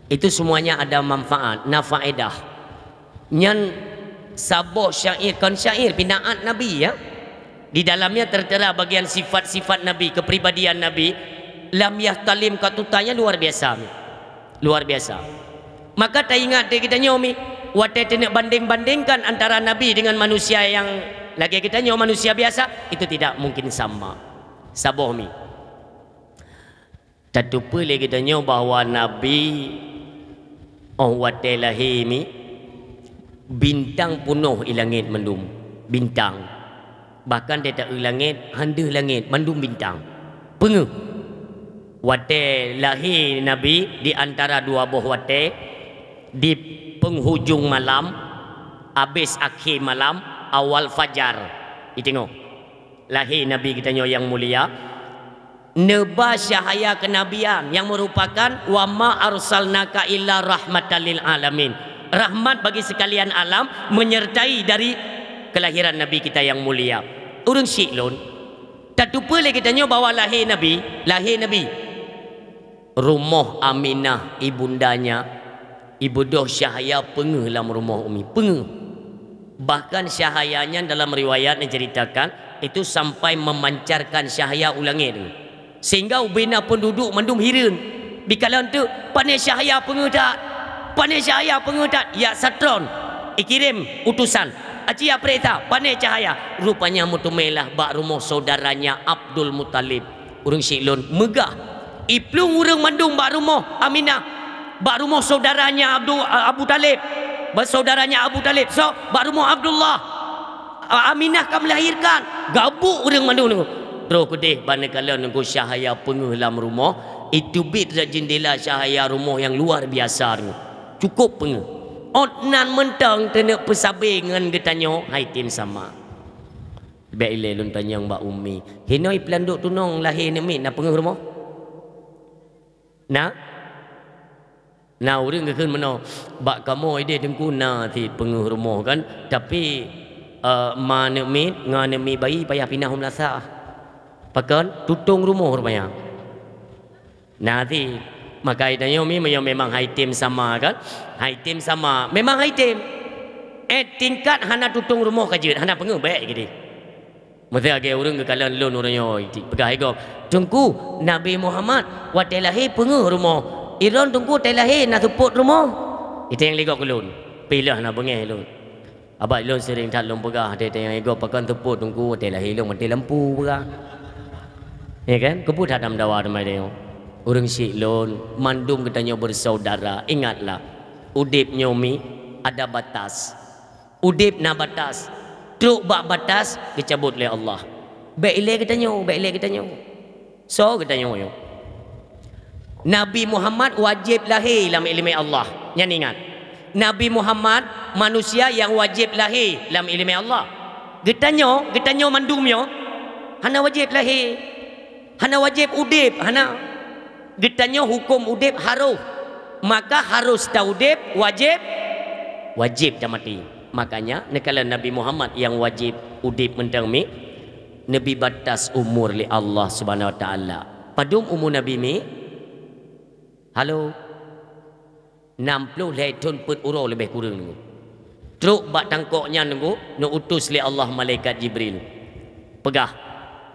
itu semuanya ada manfaat, na faedah. Nyan saboh syair, kon syair, pinaat Nabi, ya. Di dalamnya tertera bagian sifat-sifat Nabi, kepribadian Nabi, lam yahtalim katutannya luar biasa. Luar biasa. Maka taingat deh geutanyoe mi, watée taneuk bandeng-bandengkan antara Nabi dengan manusia nyang lagée geutanyoe, manusia biasa, itu tidak mungkin sama. Saboh mi. Tateupeue lé geutanyoe bahwa Nabi óh watée lahé mi, bintang peunoh i langét mandum. Bintang. Bahkan di taeu langét, han deuh langét, mandum bintang. Peungeuh. Watée lahé Nabi di antara dua boh watée, di penghujung malam, abéh akhé malam, awal fajar. Itangoe. Lahé Nabi geutanyoe nyang mulia, neuba cahya kenabian nyang meurupakan, "Wa ma arsalnaka illa rahmatan lil alamin." Rahmat bagi sekalian alam menyertai dari kelahiran Nabi kita yang mulia. Ureuëng syiek lôn, tateupeue lé geutanyoe bahwa lahé Nabi, lahé Nabi, rumoh Aminah ibundanya, ibeudôh cahya peungeuh lam rumoh Umi, peungeuh. Bahkan cahaya nyan dalam riwayat neuceuritakan, itu sampai memancarkan cahya u langét, sehingga ubena penduduk mandum hireuen. Dikalon teuk, "Pane cahya peungeuh that?" Pane cahya peungeuh that, ya satron, ikirém utusan. Aci ya peuriksa, pane cahya. Rupanya meuteumé lah bak rumoh saudaranya Abdul Muthalib. Ureuëng syiek lôn meugah. Iplueng ureuëng mandum bak rumoh Aminah. Bak rumoh saudaranya Abdu-, Abu Thalib. Bak saudaranya Abu Thalib. So, bak rumoh Abdullah. A-, Aminah ka melahirkan. Gabuk ureuëng mandum nunggu. Troh keudeh bak neukalon nunggu cahya peungeuh lam rumoh. Iteubiet dari jendela cahya rumoh nyang luar biasa nunggu. Cukup peungeuh. Ôt nan mantong teuneuk peusabe ngon geutanyoe hai tem sama. Bèk ilée lôn tanyong bak Umi. Hinoe i Peulandok Tunong lahé aneuk miet na peungeuh rumoh? Na? Na ureuëng geukheun meunoe, bak kamoe idéh Teungku na cit peungeuh rumoh kan, tapi, eh, ma aneuk miet ngon aneuk miet bayi payah pinah u meulasah. Pakon? Tutong rumoh rupanya. Na cit. Maka tanyoe mi meunyoe memang hai tem sama kan? Hai tem sama. Memang hai tem. Eh, tingkat hana tutong rumoh ka jeuet, hana peungeuh bèk geude. Meusé lagée ureuëng geukalon lôn uroe nyoe, peugah lé gob, "Teungku, Nabi Muhammad watée lahé peungeuh rumoh. Ilôn Teungku watée lahé na seupôt rumoh." Iteng lé gob keu lôn, pih lheueh na beungéh lôn. Abah lôn seuring that lôn peugah, watée tanyong lé gob, "Pakon seupôt Teungku, watée lahé lôn maté lampu," peugah. Ya kan? Keupeue that tameudawa teuma tanyoe? Ureuëng syiek lôn, mandum geutanyoe beusaudara, ingatlah, udeb nyoe mi ada batas. Udeb na batas, trok bak batas geucabot lé Allah. Bék ilée geutanyoe, bék ilée geutanyoe. Soe geutanyoe nyoe? Nabi Muhammad wajéb lahé lam iéleumé Allah. Nyan ingat. Nabi Muhammad manusia nyang wajéb lahé lam iéleumé Allah. Geutanyoe, geutanyoe mandum nyoe hana wajéb lahé. Hana wajéb udeb, hana. Geutanyoe huköm udeb harôh. Maka harôh taudeb, wajéb, wajéb tamaté. Makanya, neukalon Nabi Muhammad nyang wajéb udeb mantong mi, neubi batas umur lé Allah Subhanahu Wa Taala. Padum umu Nabi mi? Halo? Nam ploh lhée thon peuet uroe leubeh kureueng nunggu. Trok bak tangkok nyan nunggu, neuutus lé Allah malaikat Jibril. Peugah,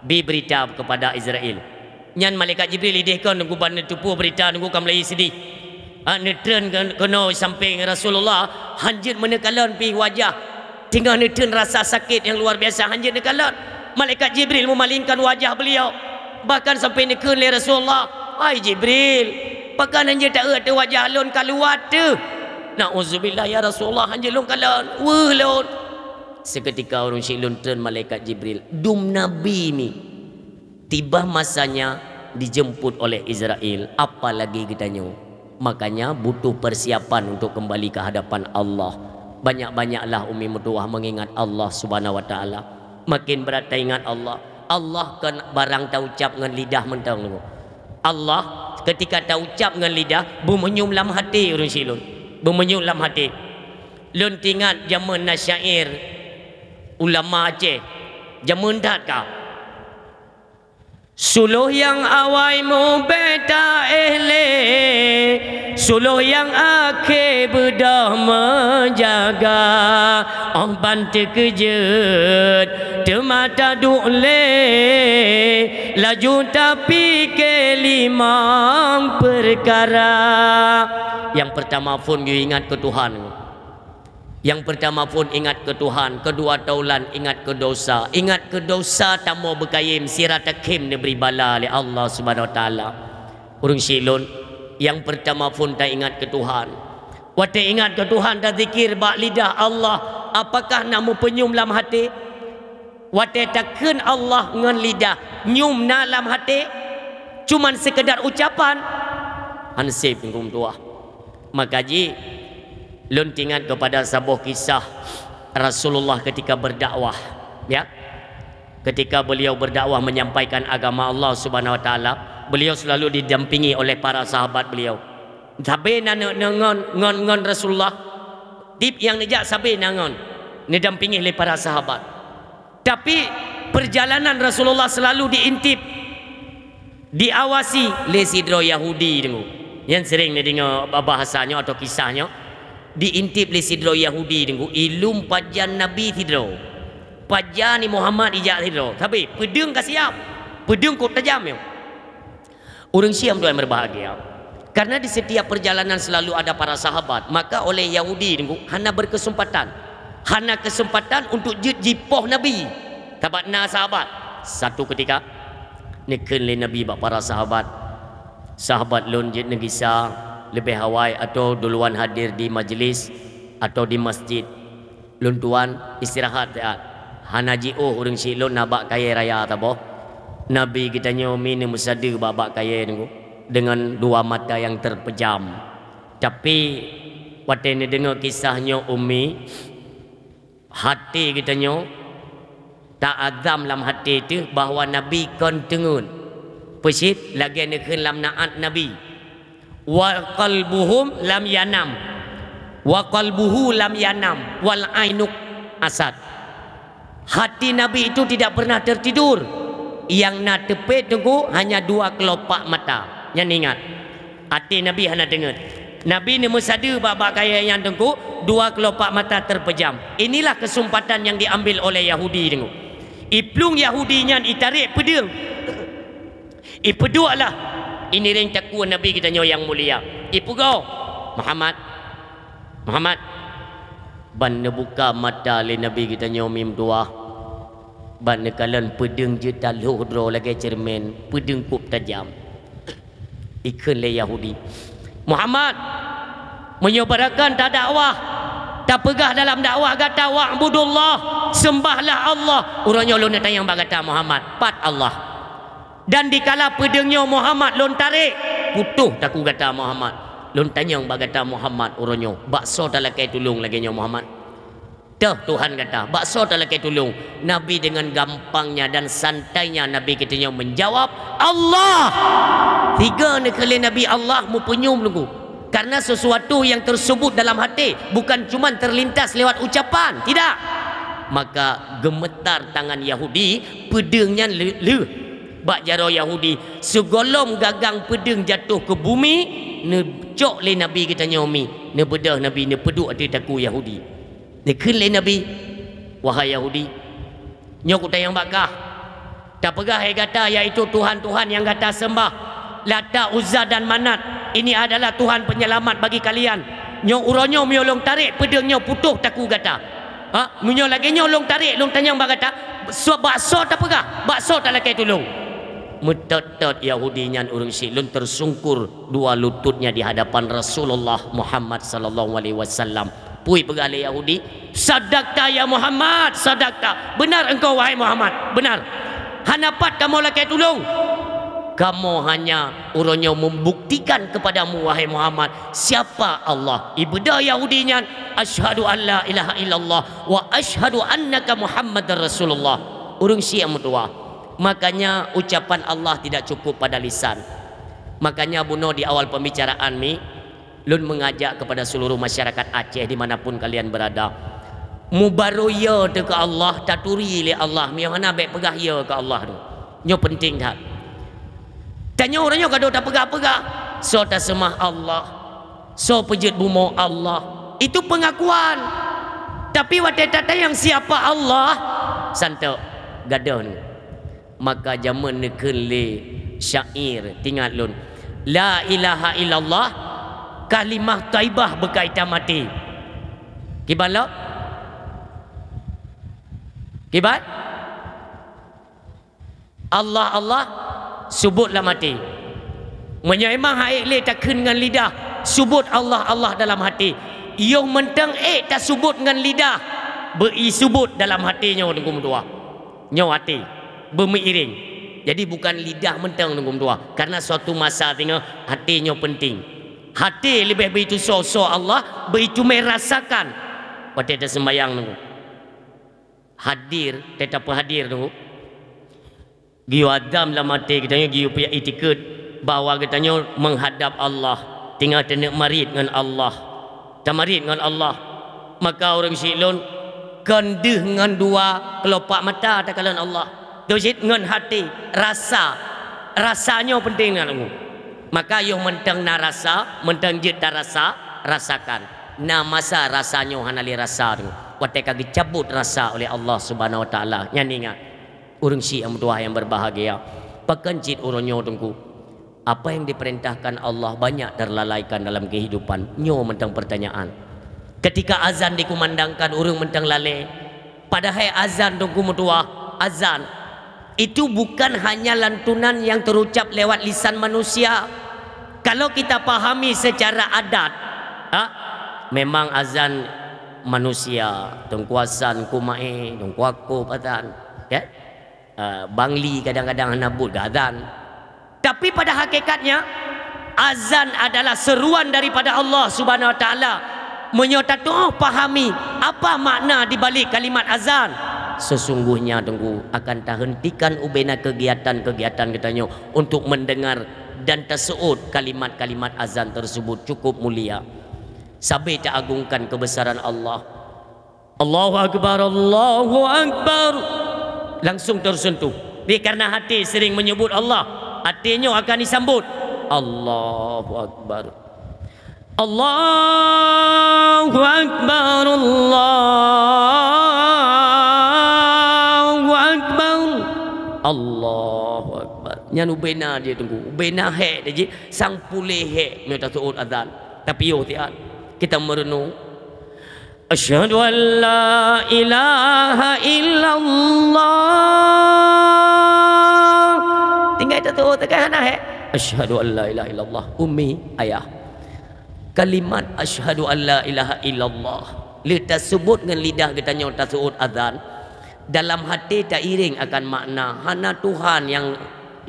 "Bi beurita keupada Israel." Nyan malaikat Jibril ideh kon nunggu ban neuteupeue beurita nunggu ka meulayeue seudeh. Ha, neutreun keu-, keunoe sampéng Rasulullah, hanjeuet meuneukalon pih wajah. Teungoh neutreun rasa sakét nyang luar biasa hanjeuet neukalon. Malaikat Jibril meumalingkan wajah beliau. Bahkan sampai neukheun lé Rasulullah, "Hai Jibril, pakon hanjeuet taeu ateueh wajah lôn ka luwat teuh?" "Nauzubillah ya Rasulullah, hanjeuet lôn kalon, weueh lôn." Seketika ureuëng syiek lôn treun malaikat Jibril, dum nabi mi. Tiba masanya dijemput oleh Israel, apalagi geutanyoe. Makanya butuh persiapan untuk kembali ke hadapan Allah. Banyak-banyaklah umi meutuwah mengingat Allah Subhanahu Wa Taala. Makin brat taingat Allah. Allah kon barang taucap ngon lidah mantong nyoe. Allah ketika taucap ngon lidah, beumeunyum lam hati ureuëng syiek lôn. Beumeunyum lam hati. Lôn teuingat jameun na syair ulama Aceh. Jameun that ka. Suloh nyang awai mubé taéh lé, suloh nyang akhé beudôh meujaga. Óh ban teukeujeuet teuma taduek lé, laju tapike limong peukara. Nyang peurtama phon geuingat keu Tuhan. Nyang peurtama phon ingat keu Tuhan, keudua taulan ingat keu dosa. Ingat keu dosa tamong beukayém, sira takhém neubri bala lé Allah Subhanahu Wa Taala. Ureuëng syiek lôn, nyang peurtama phon taingat keu Tuhan. Watée ingat keu Tuhan tazikir bak lidah Allah, apakah na meupeunyum lam até? Watée takheun Allah ngon lidah, nyum na lam até? Cuman seukeudar ucapan? Hanseb huköm tuah. Maka jih, lôn teuingat keupada saboh kisah Rasulullah ketika berdakwah, ya. Ketika beliau berdakwah menyampaikan agama Allah Subhanahu Wa Taala, beliau selalu didampingi oleh para sahabat beliau. Sabe na neu-, neu-, ngon, ngon, ngon Rasulullah, tieb nyang neujak sabe na ngon, neudampingi lé para sahabat. Tapi, perjalanan Rasulullah selalu diintip, diawasi lé sidroe Yahudi deungoe. Nyan sering neudeungoe bahasa nyoe atau kisah nyoe. Diintip lé sidroe Yahudi deungoe, ilum pajan Nabi sidroe. Pajan ni Muhammad ijak sidroe. Sabe, peudeueng ka siap. Peudeueng kok tajam nyoe. Ureuëng syiek tuan berbahagia. Karena di setiap perjalanan selalu ada para sahabat, maka oleh Yahudi Teungku hana berkesempatan, hana kesempatan untuk jeuet jipoh Nabi. Sabab na sahabat, satu ketika neukheun lé Nabi bak para sahabat, "Sahabat lôn jeuet neugisa leubeh awai atau duluan hadir di majlis atau di masjid. Lôn tuan istirahat siat, hana jiôh ureuëng syiek lôn na bak kayée raya saboh." Nabi geutanyoe mi neumeusadeue bak-bak kayée Teungku deungon dua mata nyang terpejam. Tapi watée neudeungoe kisah nyoe Ummi, até geutanyoe ta'azam lam até teuh bahwa Nabi kon teungeut. Peucit lagée neukheun lam naat Nabi, "Wa qalbuhum lam yanam, wa qalbuhu lam yanam, wal ainuk asad." Hati Nabi itu tidak pernah tertidur. Yang na teupée Teungku hanya dua kelopak mata. Nyan ingat, até Nabi hana teungeut. Nabi neumeusadeue bak-bak kayée nyan Teungku, dua kelopak mata terpejam. Inilah kesempatan yang diambil oleh Yahudi Teungku. Iplueng Yahudi nyan itarek peudeueng. Ipeuduek lah, iniréng takue Nabi geutanyoe nyang mulia. Ipeugah, "Muhammad, Muhammad." Ban neubuka mata lé Nabi geutanyoe mi meutuwah. Ban neukalon peudeueng jeuet taloh droe lagée ceureumen, peudeueng kôb tajam. Ikheun lé Yahudi, "Muhammad, meunyoe barokon tadakwah, tapeugah dalam dakwah gata, 'Wa'budullah, seumbahlah Allah,' uroe nyoe lôn neutanyong bak gata, Muhammad, pat Allah? Dan dikala peudeueng nyoe Muhammad lôn tarek, putôh takue gata, Muhammad. Lôn tanyong bak gata, Muhammad, uroe nyoe, bak soe talakée tulông lagée nyoe, Muhammad?" Teuh Tuhan gata, bak soe talakée tulông? Nabi dengan gampangnya dan santainya Nabi geutanyoe menjawab, "Allah!" Tiga neukheun lé Nabi Allah meupeunyum Teungku. Karena sesuatu yang tersebut dalam hati bukan cuma terlintas lewat ucapan, tidak. Maka gemetar tangan Yahudi, peudeueng nyan leu-, leuh. Bak jaroe Yahudi, sigohlom gagang peudeueng jatoh keu bumi, neucok lé Nabi geutanyoe mi, neubeudôh Nabi, neupeuduek ateueh takue Yahudi. Neukheun lé Nabi, "Wahai Yahudi, nyoe kutanyong bak kah, tapeugah hai gata, yaitu tuhan-tuhan nyang gata seumbah, Lata, Uzza dan Manat, ini adalah tuhan penyelamat bagi kalian. Nyoe uroe nyoe meunyoe lôn tarek peudeueng nyoe putôh takue gata. Ha, meunyoe lagée nyoe lôn tarek, lôn tanyong bak gata, soe, bak soe tapeugah, bak soe talakée tulông?" Meutot-tot Yahudi nyan ureuëng syiek lôn tersungkur dua lututnya di hadapan Rasulullah Muhammad sallallahu alaihi wasallam. Peue peugah lé Yahudi, "Sadaqta ya Muhammad, sadaqta. Benar engkau wahai Muhammad, benar. Hana pat kamoe lakée tulông. Kamoe hanya uroe nyoe membuktikan kepadamu wahai Muhammad, siapa Allah." Ibeudôh Yahudi nyan, "Asyhadu an la ilaha illallah wa asyhadu annaka Muhammadar Rasulullah." Ureuëng syiek meutuwah. Makanya ucapan Allah tidak cukup pada lisan. Makanya bunoe di awal pembicaraan mi, lôn mengajak kepada seluruh masyarakat Aceh di mana pun kalian berada. Mubaroe yo teuh keu Allah, taturi lé Allah, meunyoe hana bék peugah yo keu Allah tu. Nyoe penting that. Tanyoe uroe nyoe ka dua tapeugah-peugah, soe taseumah Allah, soe peujeuet bumoe Allah. Itu pengakuan. Tapi watée tatanyong siapa Allah, santok, gadôh nu. Maka jameun neukheun lé syair, tingat lôn, "La ilaha illallah, kalimah thaibah beukaitan maté." Kiban lom? Kiban? Allah, Allah, subot lam até. Meunyoe memang hana ék lé takheun ngon lidah, subot Allah, Allah dalam até. Yoh mantong ék tasubot ngon lidah, beu-i subot dalam até nyoe, Teungku meutuwah. Nyoe até, beumeuiréng. Jadi bukan lidah mantong, Teungku meutuwah. Karena suatu masa singoh até nyoe penting. Até leubeh beu-i tusoe-soe Allah, beu-i teumé rasakan. Watée taseumbayang, Teungku. Hadir, teutap hadir, Teungku. Geuyue azam lam até geutanyoe, geuyue piyak itikeuet bahwa geutanyoe meuhadab Allah, teungoh taneuk marit ngon Allah. Tamarit ngon Allah. Maka ureuëng syiek lôn, kon deuh ngon dua keulopak mata takalon Allah. Teuh cit ngon até, rasa. Rasa nyoe penting na, Teungku. Maka yoh mantong na rasa, mantong jeuet tarasa, rasakan. Na masa rasa nyoe hana lé rasa, Teungku. Watée ka geucabot rasa oleh Allah Subhanahu Wa Taala. Nyan ingat. Ureuëng syiek nyang meutuwah nyang berbahagia, pakon cit uroe nyoe, Teungku, Apa yang diperintahkan Allah banyak terlalaikan dalam kehidupan. Nyoe mantong pertanyaan. Ketika azan dikumandangkan, ureuëng mantong lalée. Padahai azan, Teungku meutuah, azan itu bukan hanya lantunan yang terucap lewat lisan manusia. Kalau kita pahami secara adat, ha, memang azan manusia, Teungku Hasan, Teungku Mae, Teungku Akop azan, ya. Ah, Bangli kadang-kadang hana buet geuazan. Tapi pada hakikatnya, azan adalah seruan daripada Allah Subhanahu Wa Taala. Meunyoe tatuoh pahami apa makna di balik kalimat azan, sesungguhnya, Teungku, akan tahentikan ubena kegiatan-kegiatan geutanyoe untuk mendengar dan taseuôt kalimat-kalimat azan tersebut. Cukup mulia. Sabe taagungkan kebesaran Allah. Allahu Akbar, Allahu Akbar. Langsung tersentuh. Tapi karena hati sering menyebut Allah, hati nyoe akan disambut. Allahu Akbar. Allahu Akbar, Allahu Akbar. Allahu Akbar. Nyan ubena dia, Teungku. Ubena hék dia jih, sang puléh hék meunyoe taseuôt azan. Tapi yoh tiat. Kita merenung. Asyhadu an la ilaha illallah. Tinggai tatu'oh, tinggai hana hék. Asyhadu an la ilaha illallah. Ummi, ayah. Kalimat asyhadu an la ilaha illallah lé taseuôt ngon lidah geutanyoe taseuôt azan. Dalam hati tairéng akan makna, hana Tuhan nyang,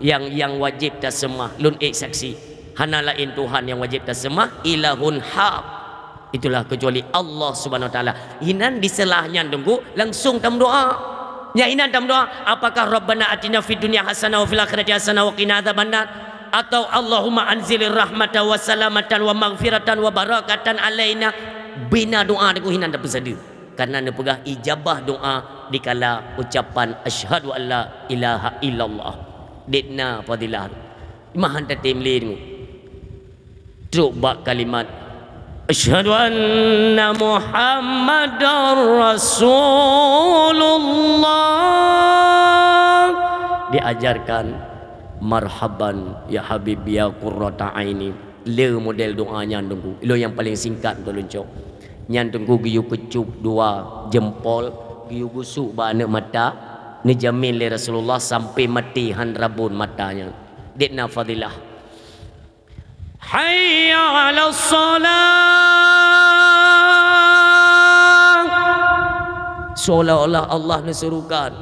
nyang, nyang wajéb taseumah, lôn ék saksi. Hana laén Tuhan nyang wajéb taseumah, ilahun haq. Itulah kecuali Allah Subhanahu Wa Taala. Inan diseulaih nyan Teungku, langsung tameudoa. Nyan inan tameudoa, apakah Rabbana atina fid dunya hasanah wa fil akhirati hasanah wa qina adzabannar? Atau Allahumma anzilir rahmata wa salamatan wa maghfiratan wa barakatan alaina? Bina doa Teungku inan tapeusadeue. Karena neupeugah ijabah doa dikala ucapan asyhadu an la ilaha illallah. Dek na fadilah. Mah han tatem lé Teungku. Trok bak kalimat asyhadu anna Muhammadar Rasulullah. Diajarkan marhaban ya habib ya qurrata aini. Le model doa nyan Teungku. Ilo nyang paleng singkat untuk leuncok. Nyan Teungku geuyue keucup dua jempol, geuyue gusuk bak aneuk mata, neujamin lé Rasulullah sampai maté han rabon mata nyan. Dek na fadilah. Hayya 'alas shalah. Seolah-olah Allah neusuruhkan,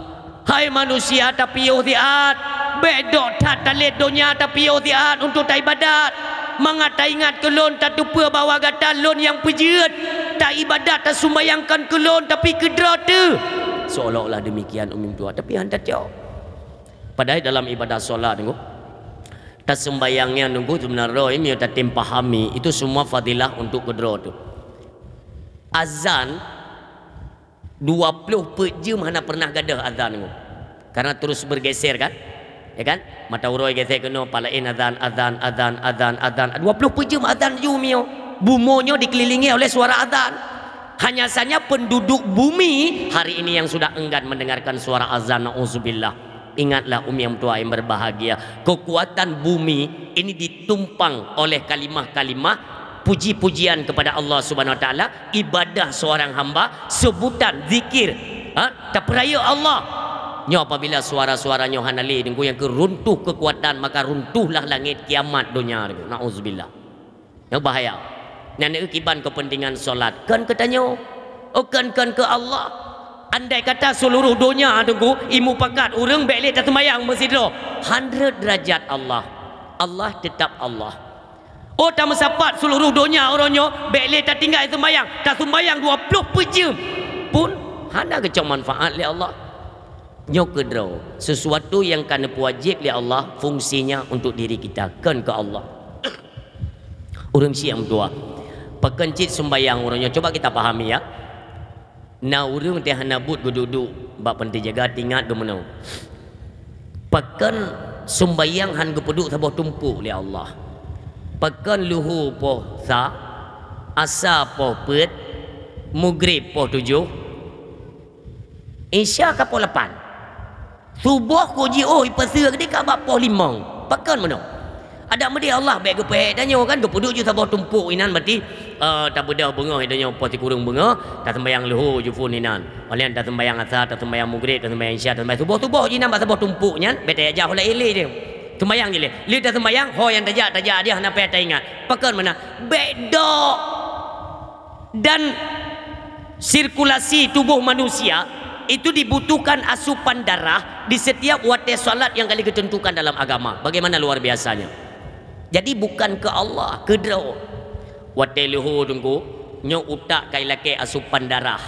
"Hai manusia, tapiôh siat! Bék dok that talét donya, tapiôh siat untuk taibadat. Mangat taingat keu Lôn, tateupeue bahwa gata Lôn nyang peujeuet. Taibadat, tasumbayangkan keu Lôn, tapi keudroe teuh." Seolah-olah demikian, Umi Meutuah, tapi han tacok. Padahai dalam ibadah solat Teungku, tasumbayang nyan Teungku, seubeuna droe meunyoe tatem pahami, itu semua fadilah untuk keudroe teuh. Azan dua ploh peuet jeuem hana pernah gadôh azan Teungku. Karena terus bergeser kan? Ya kan? Mata uroe geser keunoe, palaén azan, azan, azan, azan, azan. Dua ploh peuet jeuem azan ju mio. Bumoe nyoe dikelilingi oleh suara azan. Hanya saja penduduk bumi hari ini yang sudah enggan mendengarkan suara azan, na'udzubillah. Ingatlah Umi Meutuah yang berbahagia, kekuatan bumi ini ditumpang oleh kalimah-kalimah puji-pujian kepada Allah Subhanahu Wa Taala, ibadah seorang hamba, sebutan, zikir, ha, tapeurayeuk Allah. Nyoe apabila suara-suara nyoe hana lé Teungku, nyang keu runtuh kekuatan, maka runtuhlah langét kiamat donya Teungku. Na'udzubillah. Nyoe bahaya. Nyan kiban kepentingan solat. Kon keu tanyoe. Oh, kon, kon keu Allah. Andai kata seluruh donya Teungku, imupakat ureuëng bék lé tasumbayang meusidroe. Hundred derajat Allah. Allah tetap Allah. Oh, tameusapat seluruh donya uroe nyoe, bék lé tatinggai sumbayang. Tasumbayang dua ploh peuet jeuem pun hana geucok manfaat lé Allah. Nyoe keudroe, sesuatu yang ka neupeuwajéb lé Allah fungsinya untuk diri kita, kon keu Allah. Ureuëng syiek meutuah. Pakon cit sumbayang uroe nyoe? Coba kita pahami ya. Na ureuëng teuh hana buet geuduek-duek bak panti jaga, teuingat geumeunoe. Pakon sumbayang han geupeuduek saboh tumpôk lé Allah? Pakon luhu poh sa, asa poh peuet, mugrib poh tujoh, isya ka poh lapan. Suboh kok jiôh ipaseue keudeh ka bak poh limong. Pakon meunoe? Adak meudeh Allah bék geupeuhek tanyoe kan, geupeuduek ju saboh tumpok inan, berarti, eh, tabeudôh beungoh tanyoe poh sikureueng beungoh, taseumbahyang leuhô ju phon inan. Óh lheueh taseumbahyang asa, taseumbahyang mugreb, taseumbahyang isya, taseumbahyang suboh-suboh ju inan bak saboh tumpok nyan, bék tajak ho laén lé. Seumbahyang je lé. Lé taseumbahyang, ho nyang tajak, tajak dia hana payah taingat. Pakon meunan? Bék dok. Dan sirkulasi tubuh manusia itu dibutuhkan asupan darah di setiap watée salat yang kali ketentukan dalam agama. Bagaimana luar biasanya? Jadi bukan keu Allah, keu droe. Watée leuhô teungku, nyoe utak kai lakée asupan darah.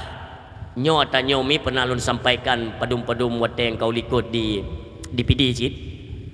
Nyoe ata nyoe mi pernah lôn sampaikan padum-padum watée nyang ka u likot di, di Pidie cit.